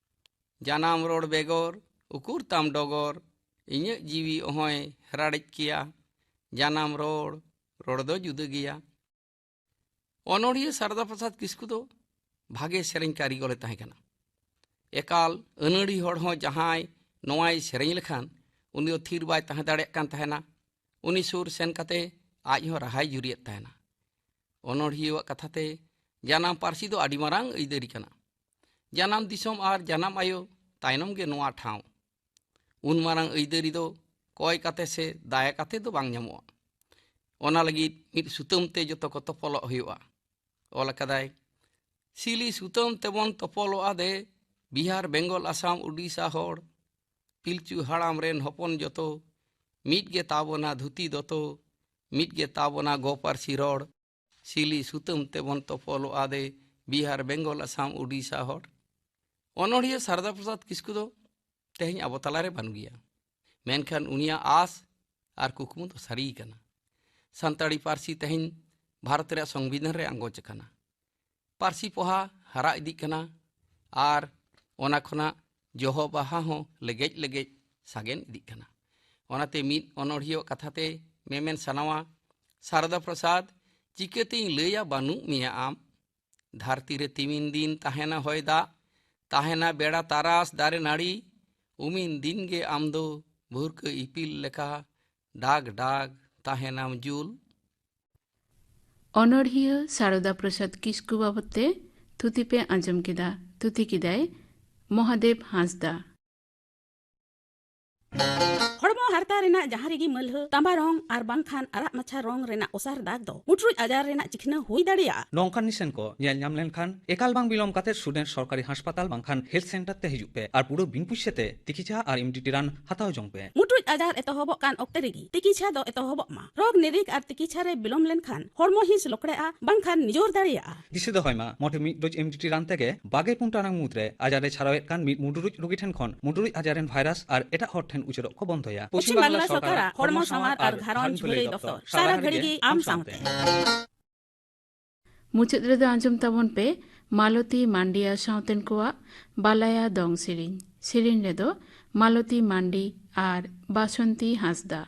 ᱡᱟᱱᱟᱢ ᱨᱚᱲ ᱵᱮᱜᱚᱨ ᱩᱠᱩᱨ ᱛᱟᱢ ᱰᱚᱜᱚᱨ, ᱤᱧᱟᱹᱜ ᱡᱤᱣᱤ ᱚᱦᱚᱸᱭ ᱨᱟᱲᱮᱡ ᱠᱮᱭᱟ᱾ ᱡᱟᱱᱟᱢ ᱨᱚᱲ, ᱨᱚᱲ ᱫᱚ ᱡᱩᱫᱟᱹ ᱜᱮᱭᱟ᱾ ᱚᱱᱚᱬᱦᱤᱭᱟᱹ ᱥᱟᱨᱫᱟ ᱯᱨᱚᱥᱟᱫᱽ ᱠᱤᱥᱠᱩ ᱫᱚ ᱵᱷᱟᱜᱮ ᱥᱮᱨᱮᱧ ᱠᱟᱹᱨᱤᱜᱚᱞᱮ ᱛᱟᱦᱮᱸ ᱠᱟᱱᱟ᱾ ᱮᱠᱟᱞ ᱟᱹᱱᱟᱹᱲᱤ ᱦᱚᱲ ᱦᱚᱸ ᱡᱟᱦᱟᱸᱭ ᱱᱚᱣᱟᱭ ᱥᱮᱨᱮᱧ ᱞᱮᱠᱷᱟᱱ ᱩᱱᱤ ᱫᱚ ᱛᱷᱤᱨ ᱵᱟᱭ ᱛᱟᱦᱮᱸ ᱫᱟᱲᱮᱭᱟᱜ ᱠᱟᱱ ᱛᱟᱦᱮᱱᱟ᱾ ᱩᱱᱤ ᱥᱩᱨ ᱥᱮᱱ ᱠᱟᱛᱮ ᱟᱡ ᱦᱚᱸ ᱨᱟᱦᱟᱭ ᱡᱩᱨᱤᱭᱮᱫ ᱛᱟᱦᱮᱱᱟ᱾ ᱚᱱᱚᱬᱦᱤᱭᱟᱹᱣᱟᱜ ᱠᱟᱛᱷᱟ ᱛᱮ ᱡᱟᱱᱟᱢ ᱯᱟᱹᱨᱥᱤ ᱫᱚ ᱟᱹᱰᱤ ᱢᱟᱨᱟᱝ ᱟᱹᱭᱫᱟᱹᱨᱤ ᱠᱟᱱᱟ᱾ ᱡᱟᱱᱟᱢ ᱫᱤᱥᱚᱢ ᱟᱨ ᱡᱟᱱᱟᱢ ᱟᱭᱳ ᱛᱟᱭᱱᱚᱢ ᱜᱮ ᱱᱚᱣᱟ ᱴᱷᱟᱶ᱾ ᱩᱱ ᱢᱟᱨᱟᱝ ᱟᱹᱭᱫᱟᱹᱨᱤ ᱫᱚ ᱠᱚᱭ ᱠᱟᱛᱮ ᱥᱮ ᱫᱟᱭᱟ ᱠᱟᱛᱮ ᱫᱚ ᱵᱟᱝ ᱧᱟᱢᱚᱜᱼᱟ᱾ ᱚᱱᱟ ᱞᱟᱹᱜᱤᱫ ᱢᱤᱫ ᱥᱩᱛᱟᱹᱢ ᱛᱮ ᱡᱚᱛᱚ ᱠᱚ ᱛᱚᱯᱚᱞᱚᱜ ᱦᱩᱭᱩᱜᱼᱟ᱾ ᱚᱞ ᱟᱠᱟᱫᱟᱭ, ᱥᱤᱞᱤ ᱥᱩᱛᱟᱹᱢ ᱛᱮᱵᱚᱱ ᱛᱚᱯᱚᱞᱚᱜᱼᱟ ᱫᱮ, ᱵᱤᱦᱟᱨ, ᱵᱮᱝᱜᱚᱞ, ᱟᱥᱟᱢ, ᱩᱰᱤᱥᱟ ᱦᱚᱲ, ᱯᱤᱞᱪᱩ ᱦᱟᱲᱟᱢ ᱨᱮᱱ ᱦᱚᱯᱚᱱ ᱡᱚᱛᱚ, ᱢᱤᱫ ᱜᱮ ᱛᱟᱵᱚᱱᱟ ᱫᱷᱩᱛᱤ ᱫᱚᱛᱚ, ᱢᱤᱫ ᱜᱮ ᱛᱟᱵᱚᱱᱟ ᱜᱚ ᱯᱟᱹᱨᱥᱤ ᱨᱚᱲ, ᱥᱤᱞᱤ ᱥᱩᱛᱟᱹᱢ ᱛᱮᱵᱚᱱ ᱛᱚᱯᱚᱞᱚᱜᱼᱟ ᱫᱮ, ᱵᱤᱦᱟᱨ, ᱵᱮᱝᱜᱚᱞ, ᱟᱥᱟᱢ, ᱩᱰᱤᱥᱟ ᱦᱚᱲ᱾ ᱚᱱᱚᱬᱦᱤᱭᱟᱹ ᱥᱟᱨᱫᱟ ᱯᱨᱚᱥᱟᱫᱽ ᱠᱤᱥᱠᱩ ᱫᱚ ᱛᱮᱦᱮᱧ ᱟᱵᱚ ᱛᱟᱞᱟᱨᱮ ᱵᱟᱹᱱᱩᱜ ᱜᱮᱭᱟ, ᱢᱮᱱᱠᱷᱟᱱ ᱩᱱᱤᱭᱟᱜ ᱟᱥ ᱟᱨ ᱠᱩᱠᱢᱩ ᱫᱚ ᱥᱟᱹᱨᱤ ᱠᱟᱱᱟ᱾ ᱥᱟᱱᱛᱟᱲᱤ ᱯᱟᱹᱨᱥᱤ ᱛᱮᱦᱮᱧ ᱵᱷᱟᱨᱚᱛ ᱨᱮᱭᱟᱜ ᱥᱚᱝᱵᱤᱫᱷᱟᱱ ᱨᱮ ᱟᱸᱜᱚᱪ ᱟᱠᱟᱱᱟ᱾ ᱯᱟᱹᱨᱥᱤ ᱯᱚᱦᱟ ᱦᱟᱨᱟ ᱤᱫᱤᱜ ᱠᱟᱱᱟ ᱟᱨ ᱚᱱᱟ ᱠᱷᱚᱱᱟᱜ ᱡᱚᱦᱚ ᱵᱟᱦᱟ ᱦᱚᱸ ᱞᱮᱜᱮᱡ ᱞᱮᱜᱮᱡ ᱥᱟᱜᱮᱱ ᱤᱫᱤᱜ ᱠᱟᱱᱟ᱾ ᱚᱱᱟᱛᱮ ᱢᱤᱫ ᱚᱱᱚᱬᱦᱤᱭᱟᱹ ᱠᱟᱛᱷᱟ ᱛᱮ ᱢᱮᱢᱮᱱ ᱥᱟᱱᱟᱣᱟ, ᱥᱟᱨᱫᱟ ᱯᱨᱚᱥᱟᱫᱽ, ᱪᱤᱠᱟᱹᱛᱤᱧ ᱞᱟᱹᱭᱟ ᱵᱟᱹᱱᱩᱜ ᱢᱮᱭᱟ ᱟᱢ? ᱫᱷᱟᱹᱨᱛᱤ ᱨᱮ ᱛᱤᱢᱤᱱ ᱫᱤᱱ ᱛᱟᱦᱮᱱᱟ ᱦᱚᱭ ᱫᱟᱜ, ᱛᱟᱦᱮᱱᱟ ᱵᱮᱲᱟ ᱛᱟᱨᱟᱥ ᱫᱟᱨᱮ ᱱᱟᱹᱲᱤ, ᱩᱢᱤᱱ ᱫᱤᱱ ᱜᱮ ᱟᱢ ᱫᱚ ᱵᱷᱩᱨᱠᱟᱹ ᱤᱯᱤᱞ ᱞᱮᱠᱟ ᱰᱟᱜᱽ ᱰᱟᱜᱽ ᱛᱟᱦᱮᱱᱟᱢ ᱡᱩᱞ᱾ ᱚᱱᱚᱬᱦᱤᱭᱟᱹ ᱥᱟᱨᱚᱫᱟ ᱯᱨᱚᱥᱟᱫᱽ ᱠᱤᱥᱠᱩ ᱵᱟᱵᱚᱛ ᱛᱮ ᱛᱷᱩᱛᱤ ᱯᱮ ᱟᱸᱡᱚᱢ ᱠᱮᱫᱟ᱾ ᱛᱷᱩᱛᱤ ᱠᱮᱫᱟᱭ ᱢᱚᱦᱟᱫᱮᱵ ᱦᱟᱸᱥᱫᱟ᱾ ᱦᱚᱲᱢᱚ ᱦᱟᱨᱛᱟ ᱨᱮᱱᱟᱜ ᱡᱟᱦᱟᱸ ᱨᱮᱜᱮ ᱢᱟᱹᱞᱦᱟᱹ, ᱛᱟᱸᱵᱟ ᱨᱚᱝ ᱟᱨ ᱵᱟᱝᱠᱷᱟᱱ ᱟᱨᱟᱜ ᱢᱟᱪᱷᱟ ᱨᱚᱝ ᱨᱮᱱᱟᱜ ᱚᱥᱟᱨ ᱫᱟᱜᱽ ᱫᱚ ᱢᱩᱴᱨᱩᱡ ᱟᱡᱟᱨ ᱨᱮᱱᱟᱜ ᱪᱤᱠᱷᱱᱟᱹ ᱦᱩᱭ ᱫᱟᱲᱮᱭᱟᱜᱼᱟ᱾ ᱱᱚᱝᱠᱟᱱ ᱱᱤᱥᱟᱹᱱ ᱠᱚ ᱧᱮᱞ ᱧᱟᱢ ᱞᱮᱱᱠᱷᱟᱱ ᱮᱠᱟᱞ ᱵᱟᱝ ᱵᱤᱞᱚᱢ ᱠᱟᱛᱮ ᱥᱩᱰᱮᱱ ᱥᱚᱨᱠᱟᱨᱤ ᱦᱟᱥᱯᱟᱛᱟᱞ ᱵᱟᱝᱠᱷᱟᱱ ᱦᱮᱞᱛᱷ ᱥᱮᱱᱴᱟᱨ ᱛᱮ ᱦᱤᱡᱩᱜ ᱯᱮ ᱟᱨ ᱯᱩᱨᱟᱹ ᱵᱤᱱ ᱯᱩᱭᱥᱟᱹ ᱛᱮ ᱛᱤᱠᱤᱪᱷᱟ ᱟᱨ ᱮᱢ ᱰᱤ ᱴᱤ ᱨᱟᱱ ᱦᱟᱛᱟᱣ ᱡᱚᱝ ᱯᱮ᱾ ᱢᱩᱴᱨᱩᱡ ᱟᱡᱟᱨ ᱮᱛᱚᱦᱚᱵᱚᱜ ᱠᱟᱱ ᱚᱠᱛᱮ ᱨᱮᱜᱮ ᱛᱤᱠᱤᱪᱷᱟ ᱫᱚ ᱮᱛᱚᱦᱚᱵᱚᱜ ᱢᱟ᱾ ᱨᱳᱜᱽ ᱱᱤᱨᱤᱠ ᱟᱨ ᱛᱤᱠᱤᱪᱷᱟ ᱨᱮ ᱵᱤᱞᱚᱢ ᱞᱮᱱᱠᱷᱟᱱ ᱦᱚᱲᱢᱚ ᱦᱤᱸᱥ ᱞᱚᱠᱲᱮᱜᱼᱟ ᱵᱟᱝᱠᱷᱟᱱ ᱱᱤᱡᱚᱨ ᱫᱟᱲᱮᱭᱟᱜᱼᱟ᱾ ᱫᱤᱥᱟᱹ ᱫᱚᱦᱚᱭ ᱢᱟ, ᱢᱚᱴᱷᱮ ᱢᱤᱫ ᱰᱳᱡᱽ ᱮᱢ ᱰᱤ ᱴᱤ ᱨᱟᱱ ᱛᱮᱜᱮ ᱵᱟᱜᱮ ᱯᱩᱱ ᱴᱟᱲᱟᱝ ᱢᱩᱫᱽᱨᱮ ᱟᱡᱟᱨ ᱮ ᱪᱷᱟᱨᱟᱣᱮᱫ ᱠᱟᱱ ᱢᱤᱫ ᱢᱩᱰᱨᱩᱡ ᱨᱳᱜᱤ ᱴᱷᱮᱱ ᱠᱷᱚᱱ ᱢᱩᱰᱨᱩᱡ ᱟᱡᱟᱨ ᱨᱮᱱ ᱵᱷᱟᱭᱨᱟᱥ ᱟᱨ ᱮᱴᱟᱜ ᱦᱚᱲ ᱴᱷᱮᱱ ᱩᱪᱟᱹᱲᱚᱜ ᱠᱚ ᱵᱚᱱᱫᱚᱭᱟ᱾ ᱯᱚᱪᱷᱤᱢ ᱵᱟᱝᱞᱟ ᱥᱚᱨᱠᱟᱨᱟᱜ ᱦᱚᱲᱢᱚ ᱥᱟᱶᱟᱨ ᱟᱨ ᱜᱷᱟᱨᱚᱸᱡᱽ ᱵᱷᱟᱹᱞᱟᱹᱭ ᱫᱚᱯᱛᱚᱨ, ᱥᱟᱨᱟ ᱜᱷᱟᱹᱲᱤ ᱜᱮ ᱟᱢ ᱥᱟᱶᱛᱮ᱾ ᱢᱩᱪᱟᱹᱫ ᱨᱮᱫᱚ ᱟᱸᱡᱚᱢ ᱛᱟᱵᱚᱱ ᱯᱮ ᱢᱟᱞᱚᱛᱤ ᱢᱟᱱᱰᱤ ᱟᱨ ᱥᱟᱶᱛᱮᱱ ᱠᱚᱣᱟᱜ ᱵᱟᱞᱟᱭᱟ ᱫᱚᱝ ᱥᱮᱨᱮᱧ᱾ ᱥᱮᱨᱮᱧ ᱨᱮᱫᱚ ᱢᱟᱞᱚᱛᱤ ᱢᱟᱱᱰᱤ ᱟᱨ ᱵᱟᱥᱚᱱᱛᱤ ᱦᱟᱸᱥᱫᱟ᱾